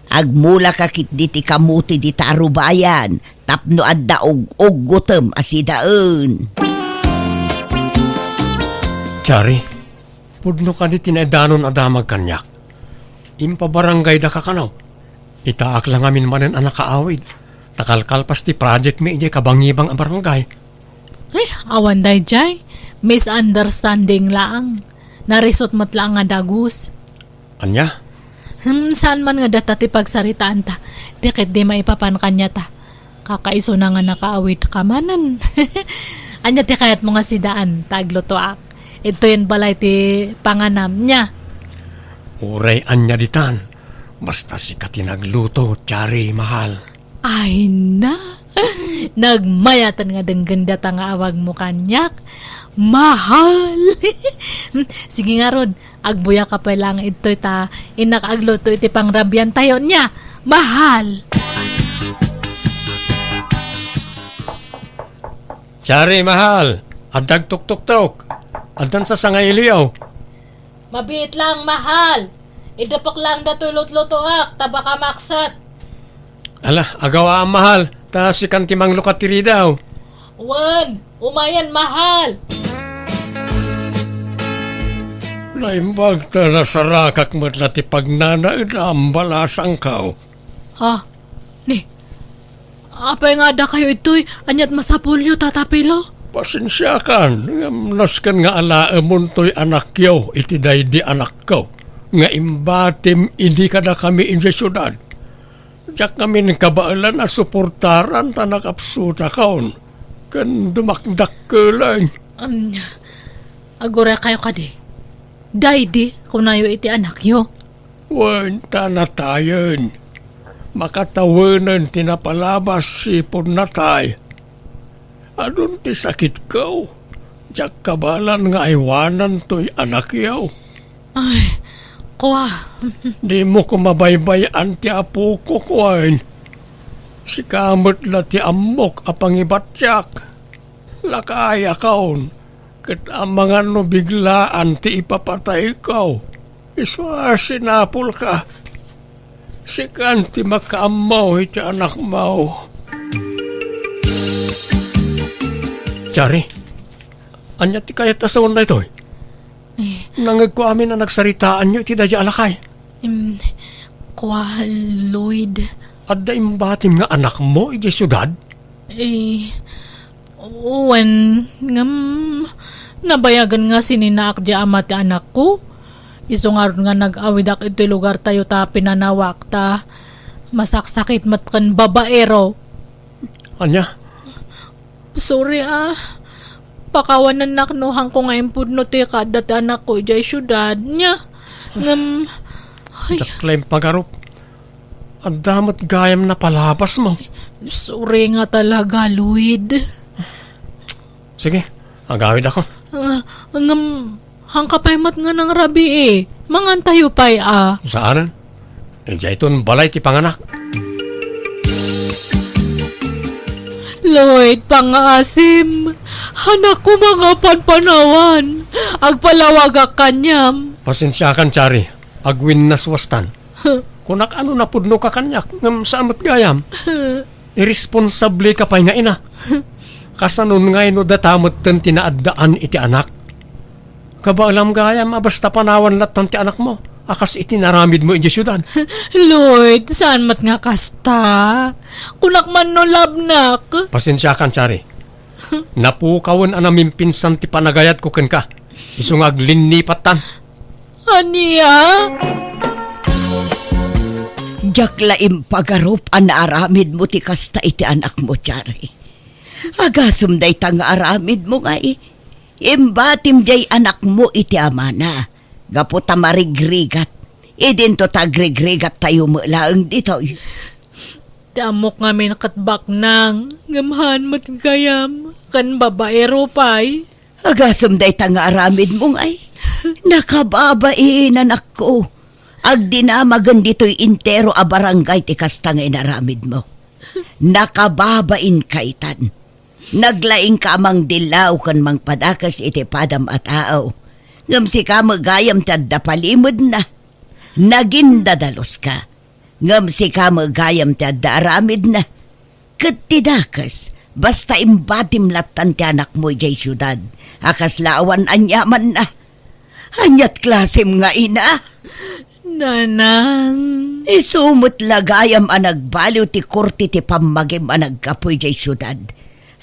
agmulaka ketdi ti kamote dita a rubayan tapno adda ug-uggotem a sidaen. Chari, pudno kadi ti naidanon a damag kaniak? Impabarangaydaka kano? Itaak la ngamin manen a nakaawid, ta kalkalpas ti project mi idiay kabangibang a barangay. Eh, awan daydiay. Misunderstanding laang. Narisot met laang nga dagus. Ania? Hmm, saan man nga data ti pagsaritaanta. Ti ketdi maipapan kaniata. Kakaisuna nga nakaawid ka manen. Ania ti kayatmo nga sidaan, ta aglutoak? Idtoyen balay ti panganam, nia? Uray ania ditan. Basta sika ti nagluto, Chari, mahal. Ay na! Nagmayaten nga denggen data nga awagmo kaniak. Mahal! Sige ngarud, agbuya ka pay laeng idtoy ta innak agluto iti pangrabiantayo, nia? Mahal! Chari, mahal, adda agtuktuktok. Addan sasangailiyo. Mabiit lang, mahal. Idepek lang datoy lutlutoak, ta baka makset. Ala, agawaam, mahal, ta sikan ti manglukat ti ridaw. Wen, umayen, mahal. Naimbag ta nasarakak met la ti pagnanaedam, balasangko. Ha? Ni, apay nga adda kayo itoy? Aniat masapulyo, Tata Pilo? Pasensiakan, ngem nasken nga alaemon toy anakyo iti daydi anakko nga imbatim idi kadakami idiay siudad. Diak ngamin kabaelan a suportaran ta nakapsutakon ken dumakdakkelen. Ania, aguraykayo kadi? Daydi, kunayo iti anakyo. Wen, ta natayen. Makatawenen ti napalabas sipud natay. Adun ti sakitko. Diak kabaelan nga aywanan toy anakyo. Ay, kua. Dimo koma baybay-an ti apok, wen. Sika met la ti ammok a pangibatiak. Lakayakon, ket amangan no biglaan ti ipapatayko. Isu a sinapulka. Sikan ti makaammo iti anakmo. Chari, ania ti kayat a sawen daytoy? Eh. Nangngegko amin a nagsaritaanyo iti daydiay a lakay. Em, kua, Lloyd. Adda imbatim nga anakmo idiay siudad? Eh, wen, ngem, nabayagen nga sininaak diay ama ti anakko. Isu ngarud nga nag-awidak iti lugartayo ta pinanawak ta masaksakit met ken babaero. Ania? Sorry, ah. Pakawanennak no haanko nga impudno ti kaadda ti anakko idiay siudad. Nia? Ngem, ay. Diak la impagarup. Adda met gayam napalabasmo. Sorry nga talaga, Lloyd. Sige, agawidakon. Ah, ngem, haanka pay met nga nangrabii. Mangantayo pay, a. Saanen? Idiayton balay ti panganak. Lloyd, pangngaasim. Haanakon nga panpanawan. Agpalawagak kaniam. Pasensiakan, Chari. Agwinnaswastan. Kunak a no napudnoka kaniak, ngem saan met gayam. Irresponsableka pay nga ina. Kasanon ngay no data metten ti naaddaan iti anak? Kabaelam gayam a basta panawan lattan ti anakmo, a kas iti naramidmo idiay siudad. Lloyd, saan met nga kasta? Kunak man no labnak. Pasensiakan, Chari. Napukawen a namimpinsan ti panagayatko kenka. Isu nga aglinnipattan. Ania? Diak la impagarup a naaramidmo ti kasta iti anakmo, Chari. Agasem dayta nga aramidmo ngay, imbatim diay anakmo iti amana, gapu ta marigrigat. Idinto ta agrigrigattayo met laeng ditoy. Ti ammok ngamin ket baknang, ngem haan met gayam, ken babaero pay. Agasem dayta nga aramidmo ngay. Nakababain, anakko. Agdinamagen ditoy entero a barangay ti kasta nga inaramidmo. Nakababainka itan. Naglaingka a mangdillaw ken mangpadakes iti padam a tao. Ngem sika met gayam ti adda palimedna. Nagindadaluska. Ngem sika met gayam ti adda aramidna. Ket ti dakes, basta imbatim lattan ti anakmo idiay siudad, a kasla awan aniamanna. Aniat klasem nga ina? Nanang. Isu met la gayam a nagbaliw ti korte ti pammagim a naggapu idiay siudad.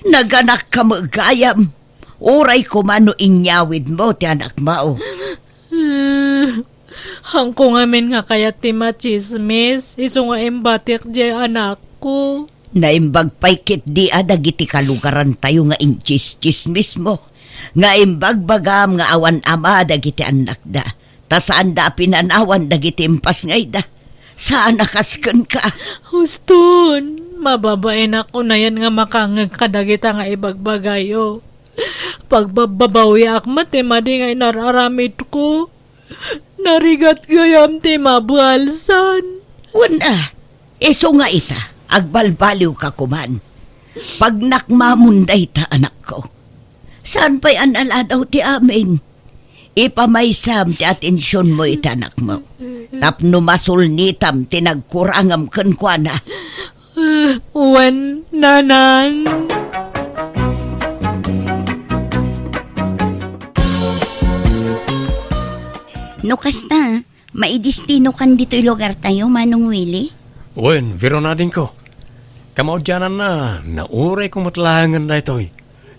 Naganakka met gayam. Uray koma no inyawidmo ti anakmo. Haanko ngamin nga kayat ti matsismis, isu nga imbatik diay anakko. Naimbag pay ketdi a dagiti kalugarantayo nga intsistsismismo, nga imbagbagam nga awan ama dagiti annakda, ta saanda a pinanawan dagiti impasngayda. Saan a kas kenka. Huston, mababainak unayen nga makangngeg kadagita nga ibagbagayo. Pagbabbabawiak met ti madi nga inar-aramidko. Narigat gayam ti mabalsan. Wen a, isu nga ita, agbalbaliwka koman. Pagnakmamon dayta, anakko. Saan pay a naladaw ti amin? Ipamaysam ti atensionmo iti anakmo tapno masulnitam ti nagkurangam kenkuana. Wen, nanang. No kasta, maidestinokan ditoy lugartayo, Manong Willie? Wen, Veronadingko. Kamaudiananna, naurayko met laengen daytoy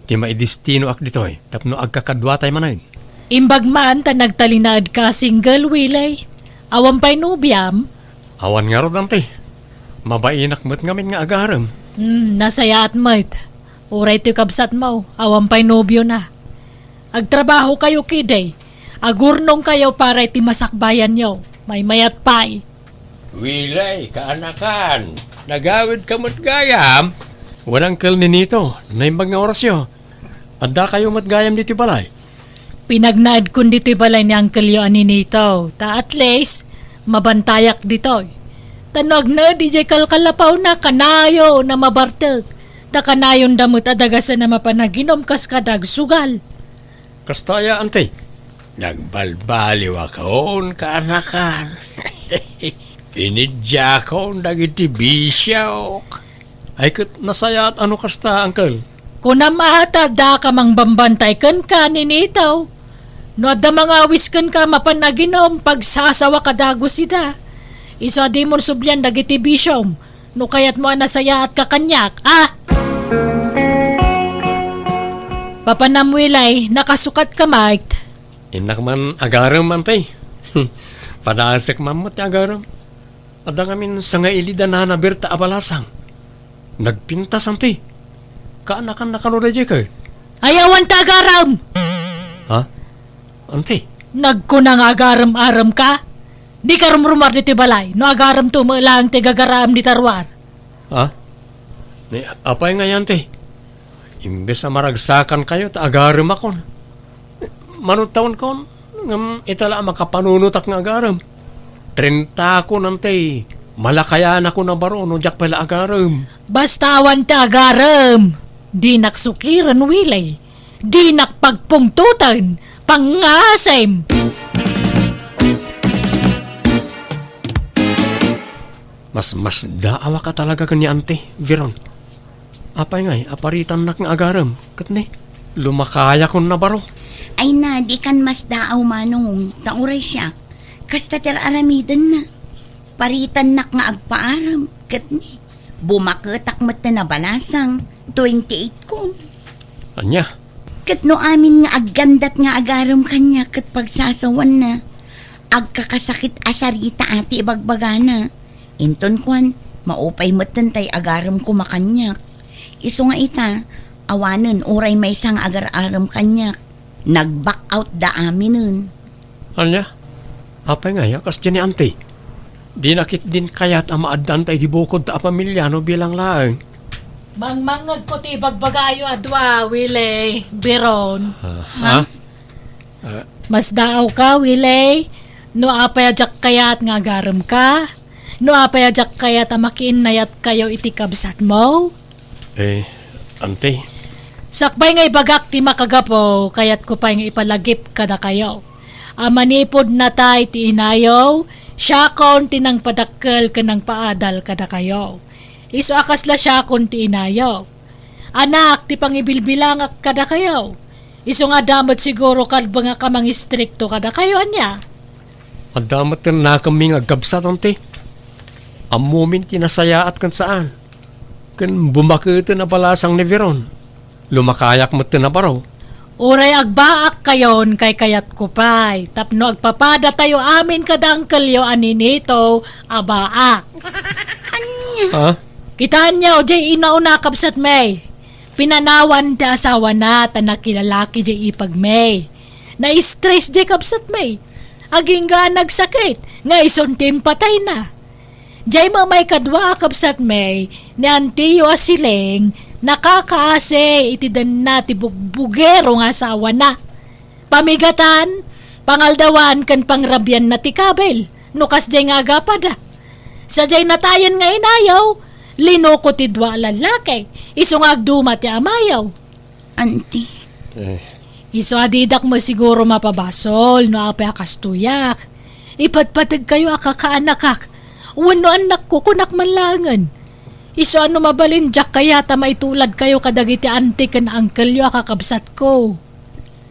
ti maidestinoak ditoy tapno agkakaduatay manen. Imbag man ta nagtalinaedka a single, Willie. Awan pay nobiam? Awan ngarud, Auntie. Mabainak met ngamin nga agarem. Hmm, nasayaat met. Uray toy kabsatmo, awan pay nobiona. Agtrabahokayo ketdi. Agurnongkayo para iti masakbayanyo. Maymayat pay. Willie, kaanakan, nagawidka met gayam? Wen, Uncle Ninito, naimbag nga orasyo. Addakayo met gayam ditoy balay? Pinagnaedkon ditoy balay ni Uncle-yo a Ninito, ta at least, mabantayak ditoy. Ta no agnaed idiay kalkalapawna, kanayon a mabartek. Ta kanayonda met a dagasen a mapanaginum kas kada agsugal. Kasta aya, Auntie. Nagbalbaliwakon, kaanakan. Pinidiakon dagiti bisiok. Ay, ket nasayaat a no kasta, Uncle. Kunam a ta adda ka mangbambantay kenka, Ninito. No adda mangawis kenka mapan aginom, pagsasawaka dagus ida. Isu a dimon sublian dagiti bisiom, no kayatmo a nasayaatka kaniak, a? Papanam, Wilay, nakasukatka met. Innak man agarem, Auntie. Padasek man met ti agarem. Adda ngamin sangaili da nana Berta a balasang. Nagpintas, Auntie. Kaanakan nakano daydiay ket? Ay, awan ta agarem! Ha? Auntie? Nagkuna nga agarem-aremka? Dika rumrumuar ditoy balay no agaremto met laeng ti gagaraem dita ruar. Ha? Ni, apay ngay, Auntie? Imbes a maragsakankayo, ta agaremakon. Mano taonkon, ngem ita la a makapanunotak nga agarem. Trentakon, Auntie. Malakayanakon a baro no diak pay la agarem. Basta awan ti agarem, dinak sukiren, Wilay. Dinak pagpungtoten, pangngasem. Mas, masdaawaka talaga ken ni Auntie, Veron. Apay ngay a paritannak nga agarem, ket ni, lumakayakon a baro. Ay na, dikan masdaaw, Manong, ta uray siak, kasta ti ar-aramidenna. Paritannak nga agpaarem, ket ni, bumaketak met ti nabalasang, twenty-eight kon. Ania? Ket no amin nga aggandat nga agarem kaniak ket pagsasawanna, agkakasakit a sarita a ti ibagbagana. Inton kuan, maupay metten tay agarem koma kaniak. Isu nga ita, awanen uray maysa nga agar-arem kaniak. Nag-back out da aminen. Ania? Apay ngay a kasdiay ni Auntie? Dina ketdin kayat a maaddaanta iti bukodta a pamilya no bilang laeng. Mangmangngegko ti ibagbagayo a dua, Wilay, Veron. Ah, ha? Ah. Masdaawka, Wilay, no apay a diak kayat nga agaremka? No apay a diak kayat a makiinnayatkayo iti kabsatmo? Eh, Auntie. Sakbay nga ibagak ti makagapu, kayatko pay nga ipalagip kadakayo a manipud natay ti inayo, siakon ti nangpadakkel ken nangpaadal kadakayo. Isu a kasla siakon ti inayo. Anak ti pangibilbilangak kadakayo. Isu nga adda met siguro kalbengak a mangistrikto kadakayo, ania? Adda met ken nakemmi nga agkabsat, Auntie. Ammomin ti nasayaat ken saan. Ken bumaketen a balasang ni Veron. Lumakayak metten a baro. Uray agbaakkayon, kaykayatko pay, tapno agpapadatayo amin kada angkelyo a ninito a baak. Ania? Ha? Kitaenyo, diay inauna, kabsatmi. Pinanawan ti asawana ta nakilalaki diay ipagmi. Na-stress diay kabsatmi. Agingga a nagsakit, nga isun ti impatayna. Diay met maikadua a kabsatmi, ni antiyo a siling, nakakaasi iti denna ti bugbugero nga asawana. Pamigatan, pangaldawan ken pangrabianna ti kabil, no kasdiay nga agapada. Sadiay natayen nga inayo, linuko ti dua a lallaki, isu nga agduma ti amayo. Auntie. Eh. Isu a didak met siguro mapabasol no apay a kastoyak. Ipatpategkayo a kakaanakak, wenno annakko, kunak man laengen. Isu a no mabalin, diak kayat a maituladkayo kadagiti auntie ken uncleyo a kakabsatko.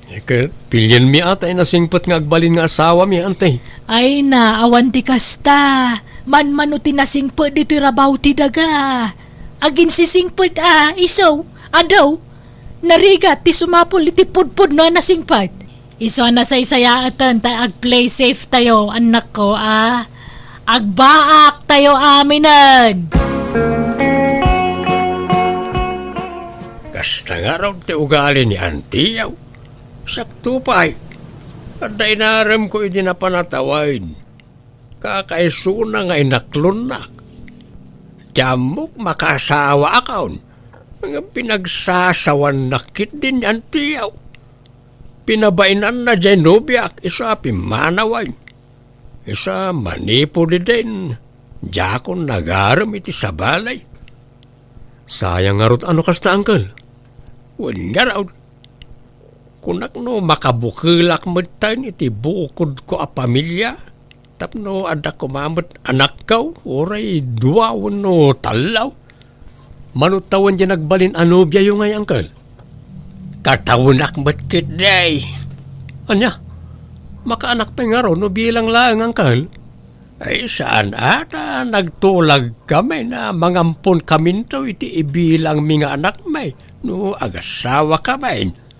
Eh, ket pilienmi a ta inasingpet nga agbalin nga asawami, auntie. Ay na, awan ti kasta. Manmano ti nasingpet ditoy rabaw ti daga. Aginsisingpet a, isu, adu. Narigat ti sumapul iti pudpudno a nasingpet. Isu a nasaysayaatan ta ag-play safe tayo, annakko, a. Agbaak tayo aminen. Kasta ngarud ti ugali ni antiyo. Sakto pay. Adda inaremko idi napan a tawen. Kakaisuna nga inaklonnak. Ti ammok, makaasawaakon. Nga pinagsasawannak ketdin ni antiyo. Pinabainanna diay nobiak, isu a pimmanawen. Isu a manipud idin, diakon nagarem iti sabali. Sayang ngarud a no kasta, uncle. Wen ngarud. Kunak no makabukelak metten iti bukodko a pamilia, tapno adda koma met anakko, uray dua wenno tallo. Mano tawen diay nagbalin a nobiayo ngay, Uncle? Katawenak met ketdi. Ania? Makaanak pay ngarud no bilang laeng, Uncle? Ay, saan a, ta nagtulag kami na mangampon kaminto iti ibilangmi nga anakmi no agasawakamin.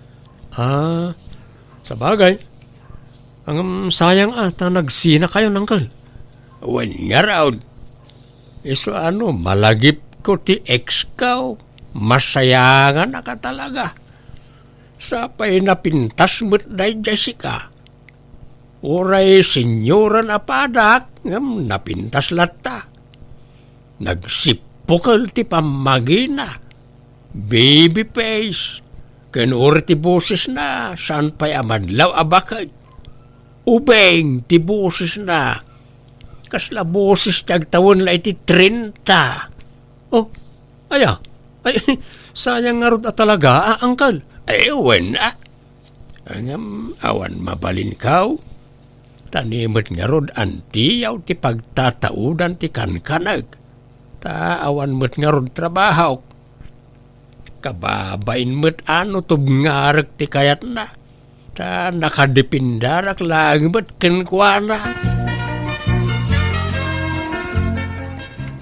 Ah, sabagay. Ngem sayang a, ta nagsinakayon, Uncle. Wen ngarud. Isu a no malagipko ti ex ko, masayangan a ka talaga. Sapay napintas met daydiay sika. Uray senioran a padak, ngem napintas latta. Nagsippukel ti pammagina. Baby face. Ken uray ti bosesna, saan pay a madlaw a baket. Ubing ti bosesna. Kasla boses ti agtawen la iti trenta. Oh, aya? Ay, sayang ngarud a talaga, a, Uncle. Ay, wen, a. Ngem, awan mabalinko. Ta ni met ngarud antiyaw ti pagtataudan ti kankanek. Ta awan met ngarud trabahok. Kababain met a no tubngarek ti kayatna. Ta nakadepindarak laeng met kenkuana.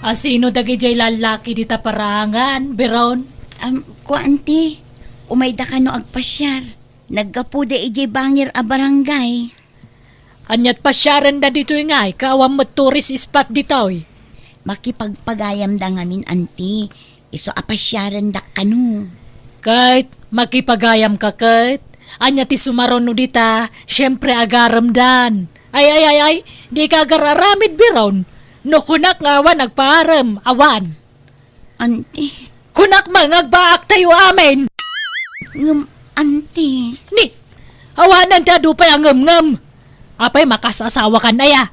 A sino dagidiay lallaki dita parangan, Biron? Am, kua, anti, umayda kano agpasiar. Naggapuda idiay bangir a barangay. Aniat pasiarenda ditoy ngay, ka awan met tourist spot ditoy? Makipagpagayamda ngamin, anti. Isu a pasiarendak kano. Ket makipagayamka ket? Ania ti sumaruno dita? Siempre, agaremdan. Ay, ay, ay, ay, dika agar-aramid, Biron. No kunak nga awan agpaarem, awan. Anti. Kunak met nga agbaaktayo amin. Ngem, anti. Ni, awanen ti adu pay a ngemngem. Apay, makasasawakan aya?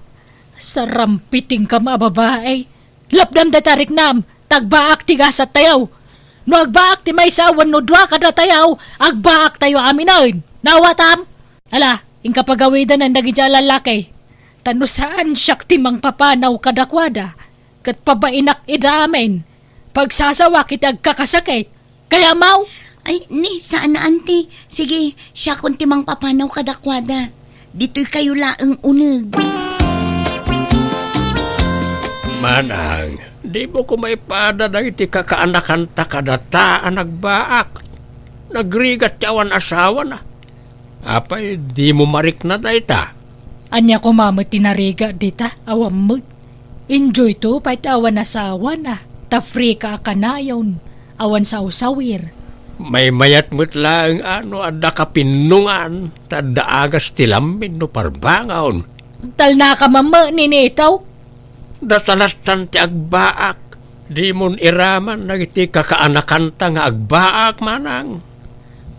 Sarampitingkam a babai. Lapdam dayta riknam, ta agbaak ti gasattayo. No agbaak ti maysa wenno dua kadatayo, agbaaktayo aminen. Nawatam? Ala, inka pagawidenen dagidiay a lallaki. Ta no saan siak ti mangpapanaw kadakuada, ket pabainak ida amin, pagsasawak iti agkakasakit. Kayamaw? Ay, ni, saan a, anti. Sige, siakon ti mangpapanaw kadakuada. Ditoy kayo laeng uneg. Manang, dimo koma ipada dagiti kakaanakanta kadata a nagbaak. Nagrigat ti awan asawana. Apay, dimo marikna dayta? Ania koma met ti narigat dita? Awan met. Enjoy to pay ti awan asawana. Ta free ka a kanayon. Awan sawsawir. Maymayat met laeng a no adda kapinnongan, ta adda agas ti lammin no parbangon. Agtalnaka met, Ninito. Data lattan ti agbaak. Dimon iraman dagiti kakaanakanta nga agbaak, manang.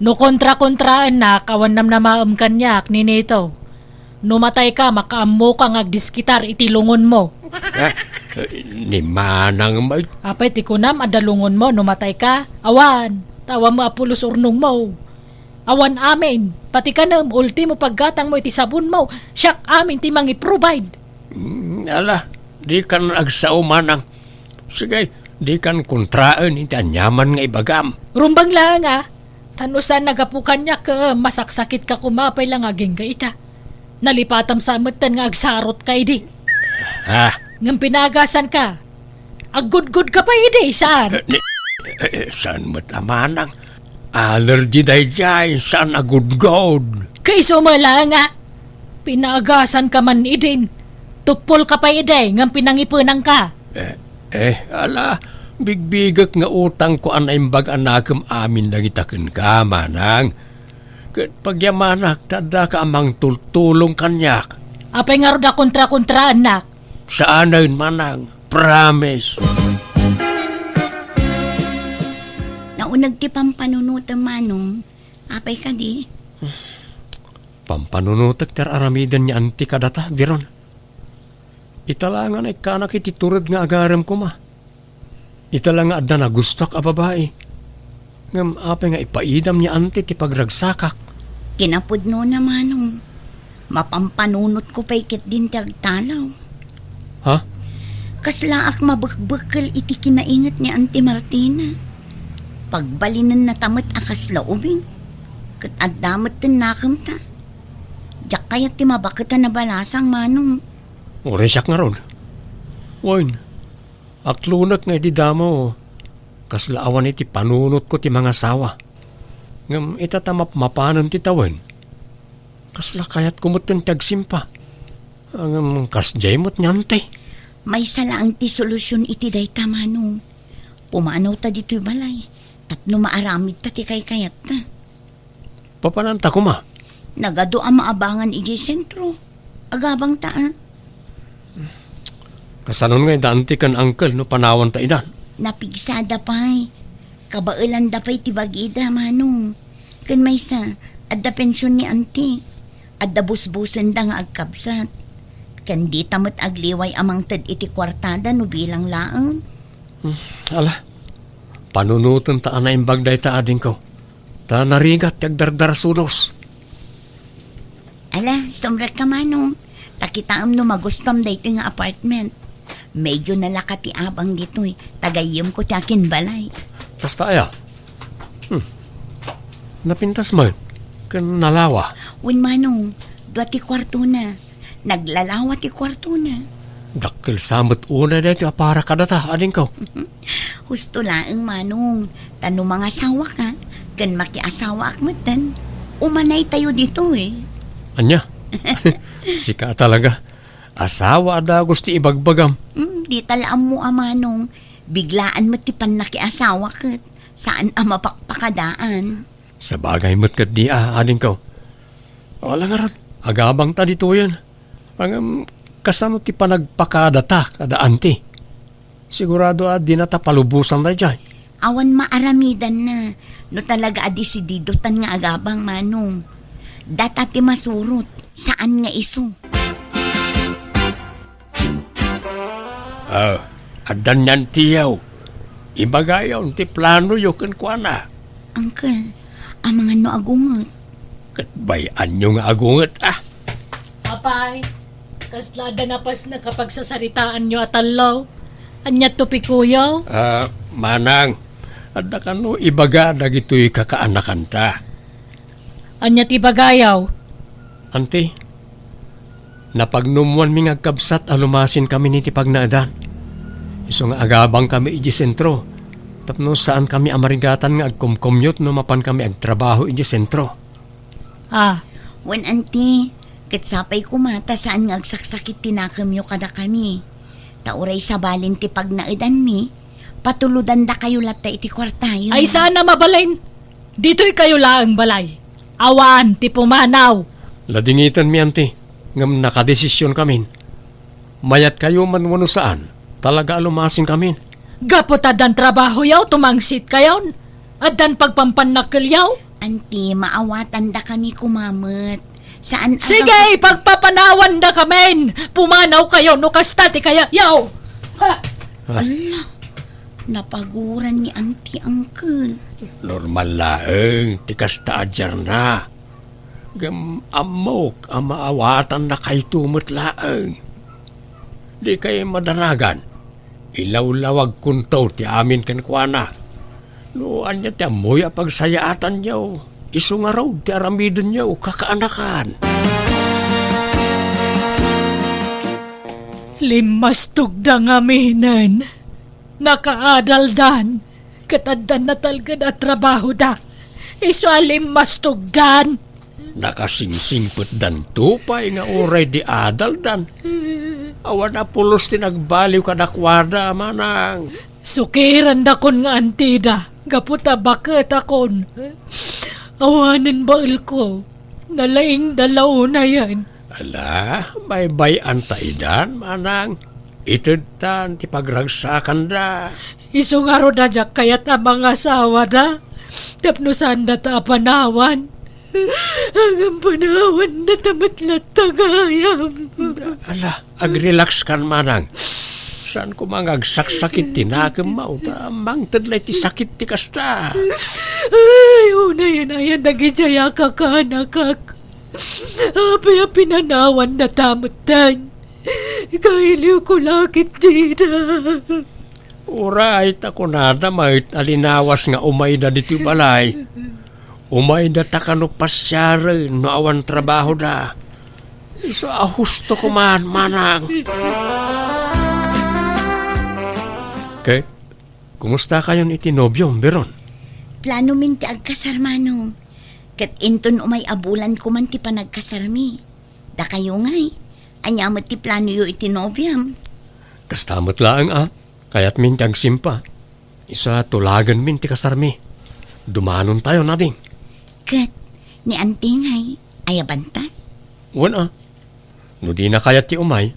No kontra-kontraennak, awan namnamaem kaniak, Ninito. No matayka, makaammoka nga agdiskitar iti lungonmo. Eh, ni manang met. Apay ti kunam, adda lungonmo no matayka? Awan. Ta awan met a pulos urnongmo. Awan amin. Pati kanem, ultimo paggatangmo iti sabonmo. Siak amin ti mangi-provide. Mm, ala, dikan agsao, manang. Sige, dikan kontraen iti aniaman nga ibagam. Rumbeng laeng a, ta no saan a gapu kaniak, eh, masaksakitka koma pay la nga agingga ita. Nalipatam sa metten nga agsarotka idi. Ha? Ngem pinaagasanka. Aggudgodka pay idi, saan? Eh, ni, eh, eh, saan met a manang? Allergy daydiay, saan a gudgod. Kaiso met laeng a. Pinaagasanka man idin. Tuppolka pay idi, ngem pinangipenanka. Eh, eh, ala, bigbigek nga utangko a naimbag a nakem amin dagita kenka, manang. Ket pagyamanak ta addaka a mangtultulong kaniak. Apay ngarud a kontra-kontraennak? Saanen, manang. Promise. Nauneg ti pampanunotem, manong. Apay kadi? Pampanunotek ti ar-aramiden ni anti kadata, Biron. Ita la nga naikkanak iti tured nga agarem koma. Ita la nga adda nagustuak a babai. Ngem apay nga ipaidam ni anti ti pagragsakak? Kinapudnona, Manong. Mapampanunotko pay ketdin ti agtalaw. Ha? Kaslaak mabekbekkel iti kinainget ni Auntie Martina. Pagbalinennata met a kasla ubing. Ket adda met ti nakemta. Diak kayat ti mabaket a nabalasang, Manong. Uray siak ngarud. Wen, aklonek nga idi damo, kasla awan iti panunotko ti mangasawa. Ngem ita ta mapmapanen ti tawen, kasla kayatko metten ti agsimpa. Ngem kasdiay met ni Auntie. Maysa laeng ti solusion iti dayta, Manong. Pumanawta ditoy balay tapno maaramidta ti kaykayatta. Papananta koma? Nagadu a maabangan idiay sentro. Agabangta, a. Kasanon nga ida Auntie ken Uncle no panawanta idan? Napigsada pay. Kabaelanda pay ti bagida, Manong. Ken maysa, adda pension ni Auntie. Adda busbusenda nga agkabsat. Ken dita met agliway a mangted iti kuartada no bilang laeng. Hmm, ala, panunotenta a naimbag dayta, adingko. Ta narigat ti agdardarasudos. Ala, sumrekka, Manong. Ta kitaem no magustuam daytoy nga apartment. Medyo nalaka ti abang ditoy, ta gayyemko ti akinbalay. Kasta aya? Hmm. Napintas met ken nalawa. Wen, Manong, dua ti kuartona. Naglalawa ti kuartona. Dakkel sa met unay daytoy a para kadata, adingko. Husto laeng, Manong, ta no mangasawaka ken makiasawaak metten, umanaytayo ditoy. Ania? Sika talaga. Asawa a dagus ti ibagbagam. Hmm, dita la ammo a, Manong. Biglaan met ti pannakiasawa ket saan a mapakpakadaan. Sabagay met ketdi a, adingko. Ala ngarud, agabangta ditoyen. Ngem, kasano ti panagpakadata kada Auntie? Sigurado a dinata palubosan daydiay. Awan maaramidanna no talaga a desididotan nga agabang, Manong. Data ti masurot, saan nga isu. Ah, addan ni Auntie-yo. Ibagayon ti planoyo kenkuana. Uncle, amangan no agunget. Ket bay-anyo nga agunget, a. Apay, kasla adda napasnek a pagsasaritaanyo a tallo? Ania topikoyo? Ah, Manang, adda kano ibaga dagitoy kakaanakanta? Ania ti ibagayo? Auntie, napagnummoanmi nga agkabsat a lumasinkami iti pagnaedan. Isu nga agabangkami idiay sentro, tapno saankami a marigatan nga agkumkumyot no mapankami agtrabaho idiay sentro. Ah. Wen, Auntie, ket sapay koma ta saan nga agsaksakit ti nakemyo kadakami. Ta uray sabalen ti pagnaedanmi, patulodandakayo latta iti kuartayo. Ay, saan a mabalin! Ditoykayo laeng balay. Awan ti pumanaw. Ladingitenmi, Auntie, ngem nakadesisionkamin. Mayatkayo man wenno saan, talaga a lumasinkamin. Gapu ta addan trabahoyo, tumangsitkayon. Addan pagpampannakkelyo. Auntie, maawatandakami koma met. Saan a Sige, gaput- pagpapanawandakamin. Pumanawkayo no kasta ti kayatyo. Ha! Ah. Ala, napaguran ni Auntie, Uncle. Normal laeng ti kasta a diarna. Ngem ammok a maawatannakayto met laeng. Dikay madanagan. Ilawlawagkonto ti amin kenkuana. No ania ti ammoyo a pagsayaatanyo, isu ngarud ti aramidenyo, kakaanakan. Limmastogda ngaminen. Nakaadaldan. Ket addan natalged a trabahoda. Isu a limmastogdan. Nakasingsingpetdanto pay nga uray di adaldan. Awan a pulos ti nagbaliw kadakuada, Manang. Sukirandakon nga antida, gapu ta baketakon. Awanen baelko, nalaingda la unayen. Ala, baybay-anta idan, Manang. Itedtan ti pagragsakanda. Isu ngarud a diak kayat a mangasawada, tapno saandata a panawan. Ngem panawandata met latta gayam. Ala, agrelax kan, Manang. Saan koma nga agsaksakit ti nakemmo, ta mangted la iti sakit ti kasta. Ay, unayen-ayen dagidiay a kakaanakak. Apay a pinanawannata metten? Kailiwko la ketdida. Uray ta kunada met a linawas nga umayda ditoy balay. Umayda ta kano pasiaren no awan trabahoda. Isu a husto koma, manang. Ket, kumustakayon iti nobiom, Biron? Planomin ti agkasar, manong. Ket inton umay a bulan koman ti panagkasarmi. Dakayo ngay, ania met ti planoyo iti nobiam? Kasta met laeng a, kayatmin ti agsimpa. Isu a tulaganmin ti kasarmi. Dumanontayon, ading. Ket ni Auntie ngay, ayabanta? Wen a. No dina kayat ti umay,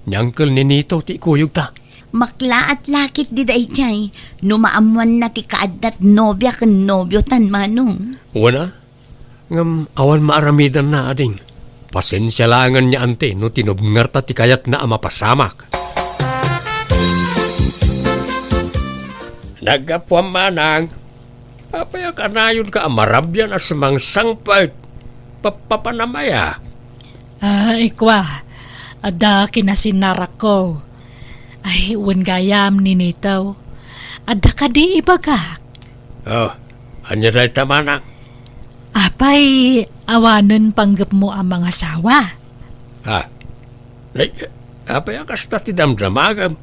ni Uncle Ninito ti ikuyogta. Maklaat la ketdi daydiay, no maammoanna ti kaaddat nobia ken nobiotan, manong. Wen a. Ngem awan maaramidanna, ading. Pasensia laengen ni Auntie no tinubngerta ti kayatna a mapasamak. Naggapuam, manang. Apay a kanayonka a marabian a sumangsangpet? Pappapanam aya? Ay, kua, adda kinasinarakko. Ay, wen gayam, Ninito. Adda kadi ibagak? Oh, ania dayta, manang? Apay, awanen panggepmo a mangasawa? Ha? Ay, apay a kasta ti damdamagem?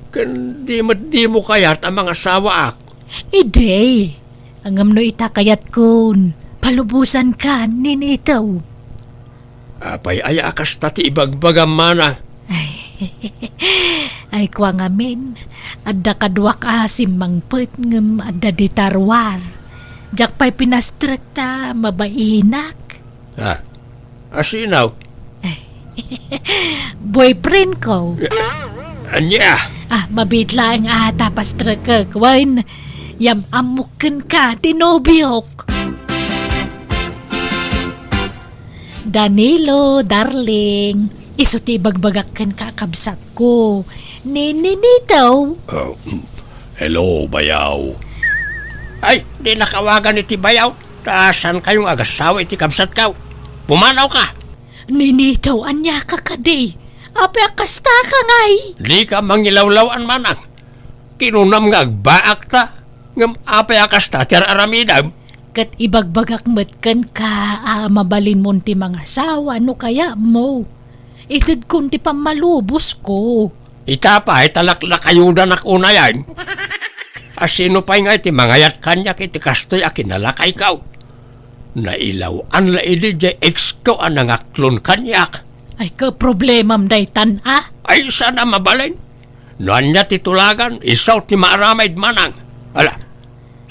Ken di met dimo kayat a mangasawaak? Idi, ngem no ita kayatkon, palubosanka, Ninito. Apay aya a kasta ti ibagbagam, manang? Ay, ay, kua ngamin, adda kaduak a simmangpet ngem adda dita ruar. Diak pay pinastrek ta mabainak. Ah, asino? Boyfriend ko. Ania? Ah, mabiit laeng a ta pastrekek, wen yam-ammok kenka ti nobiok. Danilo, darling, isu ti ibagbagak kenka, kabsatko. Ni, ni, Ninito. Oh, hello, bayaw. Ay, dinnak awagan iti bayaw. Ta saan kayo nga agasawa iti kabsatko? Pumanawka. Ninito, ania ka kadi? Apay a kasta ka ngay? Dika mangilawlaw-an, manang. Kinunam nga agbaakta, ngem apay a kasta ti ar-aramidem? Ket ibagbagak met kenka a mabalinmon ti mangasawa no kayatmo. Itedkon ti pammalubosko. Ita pay ta laklakayodanak unayen. A sino pay ngay ti mangayat kaniak iti kastoy a kinalakayko? Nailaw-an la idi diay ex ko a nangaklon kaniak. Ay, kaproblemam daytan, a? Ay, saan a mabalin. No ania ti tulagan, isu ti maaramid, manang. Ala,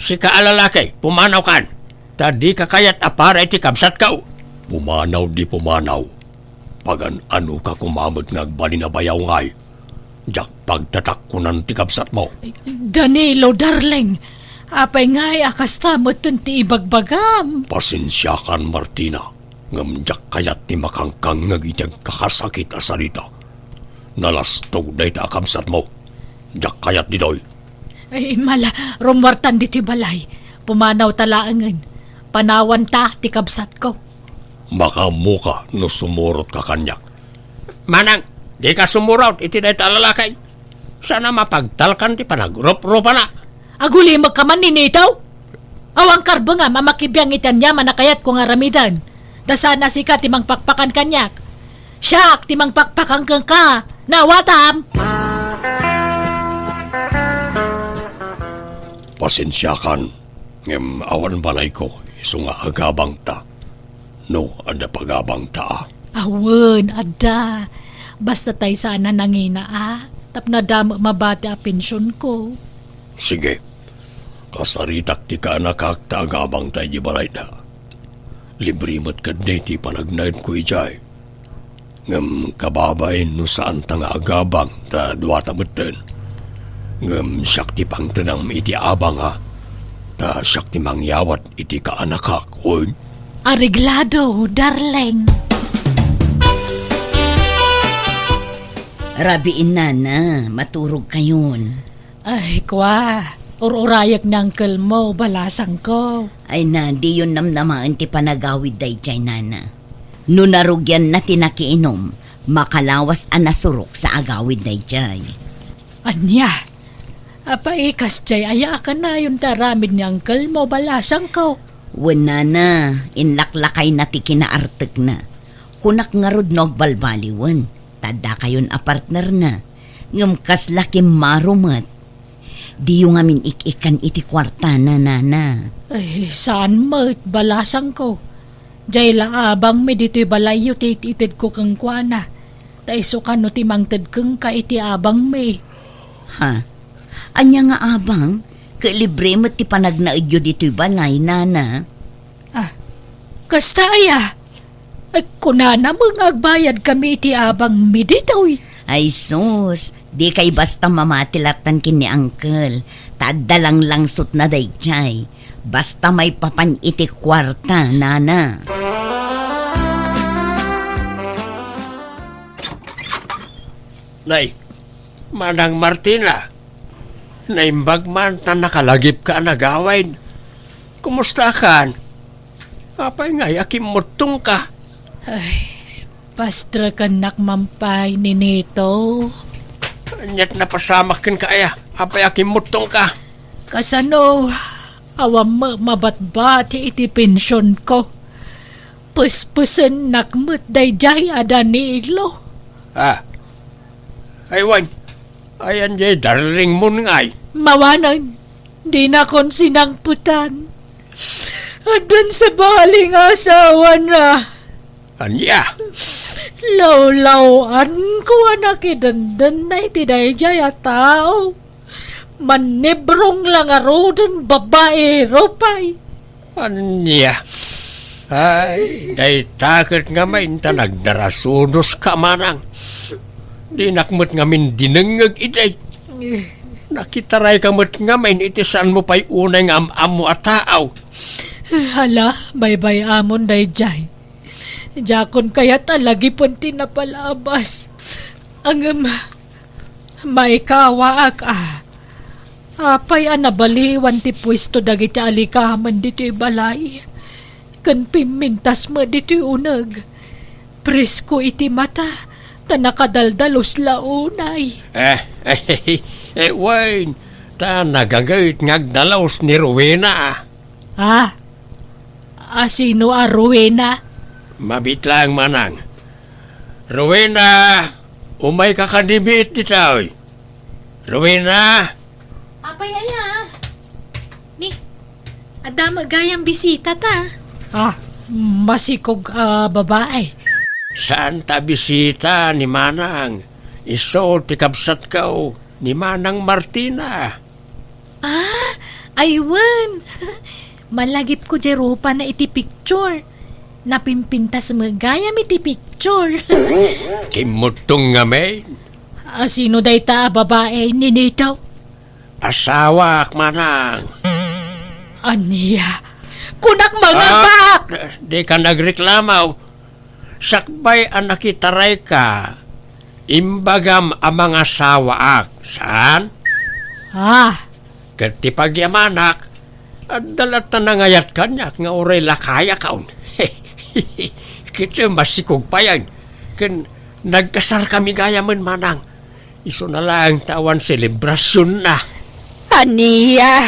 sika a lalaki, pumanawkan. Ta dika kayat a para iti kabsatko. Pumanaw di pumanaw. Pagan-anoka koma met nga agbalin a bayaw ngay. Diak pagtatakkonan ti kabsatmo. Danilo, darling, apay ngay a kasta metten ti ibagbagam? Pasensiakan, Martina, ngem diak kayat ti makangkangngeg iti agkakasakit a sarita. Nalastog dayta a kabsatmo. Diak kayat ditoy. Ay, mala, rummuartan ditoy balay. Pumanawta laengen. Panawanta ti kabsatko. Makaammoka no sumurotka kaniak. Manang, dika sumurot iti dayta a lalaki. Saan a mapagtalkan ti panagruprupana. Agulimekka man, Ninito. Awan karbengam a makibiang iti aniaman a kayatko nga aramiden. Ta saan a sika ti mangpakpakan kaniak. Siak ti mangpakpakan kenka. Naawatam? Pasensiakan, ngem awan balayko, isu nga agabangta. No, adda pagabangta a. Awen, adda. Basta tay saan a nangina a, tapno adda met mabati a pensionko. Sige. Kasaritak ti kaanakak ta agabangta idiay balayda. Libre met ketdi ti panagnaedko idiay. Ngem kababain no saanta nga agabang ta duata metten. Ngem siak ti pangtedam iti abang a, ta siak ti mangyawat iti kaanakak, wen? Areglado, darling. Rabii, nana, maturogkayon. Ay, kua, ur-urayek ni uncle mo, balasangko. Ay na, diyon namnamaen ti panagawid dayjay, nana. No narugianna ti nakiinom, makalawas a nasurok sa agawid dayjay. Ania? Apay, kasjay aya a kanayon ti aramid ni uncle mo, balasangko? Wen, nana, inlaklakayna ti kinaartekna. Kunak ngarud no agbalbaliwen, ta addakayon a partnerna. Ngem kasla kimmaro met. Diyo ngamin ik-ikkan iti kuartana, nana. Ay, saan met, balasangko. Jay la abangmi ditoy balayyo ti it-itedko kenkuana. Ta isu kano ti mangted kenka iti abangmi. Ha? Ania nga abang? Ket libre met ti panagnaedyo ditoy balay, nana. Ah, kasta aya? Ay, kunana met nga agbayadkami iti abangmi ditoy. Ay sus, dikay basta mamati lattan ken ni uncle. Ta adda langlangsotna dayjay. Basta maipapan iti kuarta, nana. Nay, Manang Martina, naimbag man ta nakalagipka a nagawid. Kumustakan? Apay ngay a kimmuttongka? Ay, pastrekennak man pay, Ninito. Ania't napasamak kenka aya? Apay a kimmuttongka? Kasano, awan met mabatbati iti pensionko. Pespesennak met dayjay a Danilo. Ah. Ay wen, ayan jay darlingmon ngay? Mawanen, dinakon sinangpetan. Addan sabali nga asawana. Ania? Lawlaw-anko a nakidendenna iti dayjay a tao. Mannibrong la ngaruden babaero pay. Ania? Ay, dayta ket ngamin ta nagdarasunoska, manang. Dinak met ngamin dinengngeg idi. Nakitarayka met ngamin iti saanmo pay unay nga am-ammo a tao. Hala, baybay-amon dayjay. Diakon kayat a lagipen ti napalabas. Ngem, maikawaak a. Apay a nabaliwan ti puesto dagiti alikamen ditoy balay? Ken pimmintas met ditoy uneg. Presko iti mata, ta nakadaldalus la unay. Eh, eh, eh, wen, ta nagangayt nga agdalus ni Rowena. Ah, asino a Rowena? Mabiit laeng, manang. Rowena, umayka kadin biit ditoy. Rowena! Apay aya? Ni, adda met gayam bisita ta. Ah, masikog a babae. Saan ta bisita ni manang? Isu ti kabsatko, ni Manang Martina. Ah, ay wen. Malagipko jay rupana iti picture. Napimpintas met gayam iti picture. Kimmuttong ngamin. Asino dayta a babae, Ninito? Asawaak, manang. Ania? Kunak, mangabak! Ah, dika nagreklamo. Sakbay a nakitarayka, imbagam a mangasawaak, saan? Ah. Ket ti pagyamanak, adda latta nangayat kaniak nga uray lakayakon. Ket masikog payen, ken nagkasarkami gayamen, manang. Isuna laeng ta awan selebrasionna. Ania?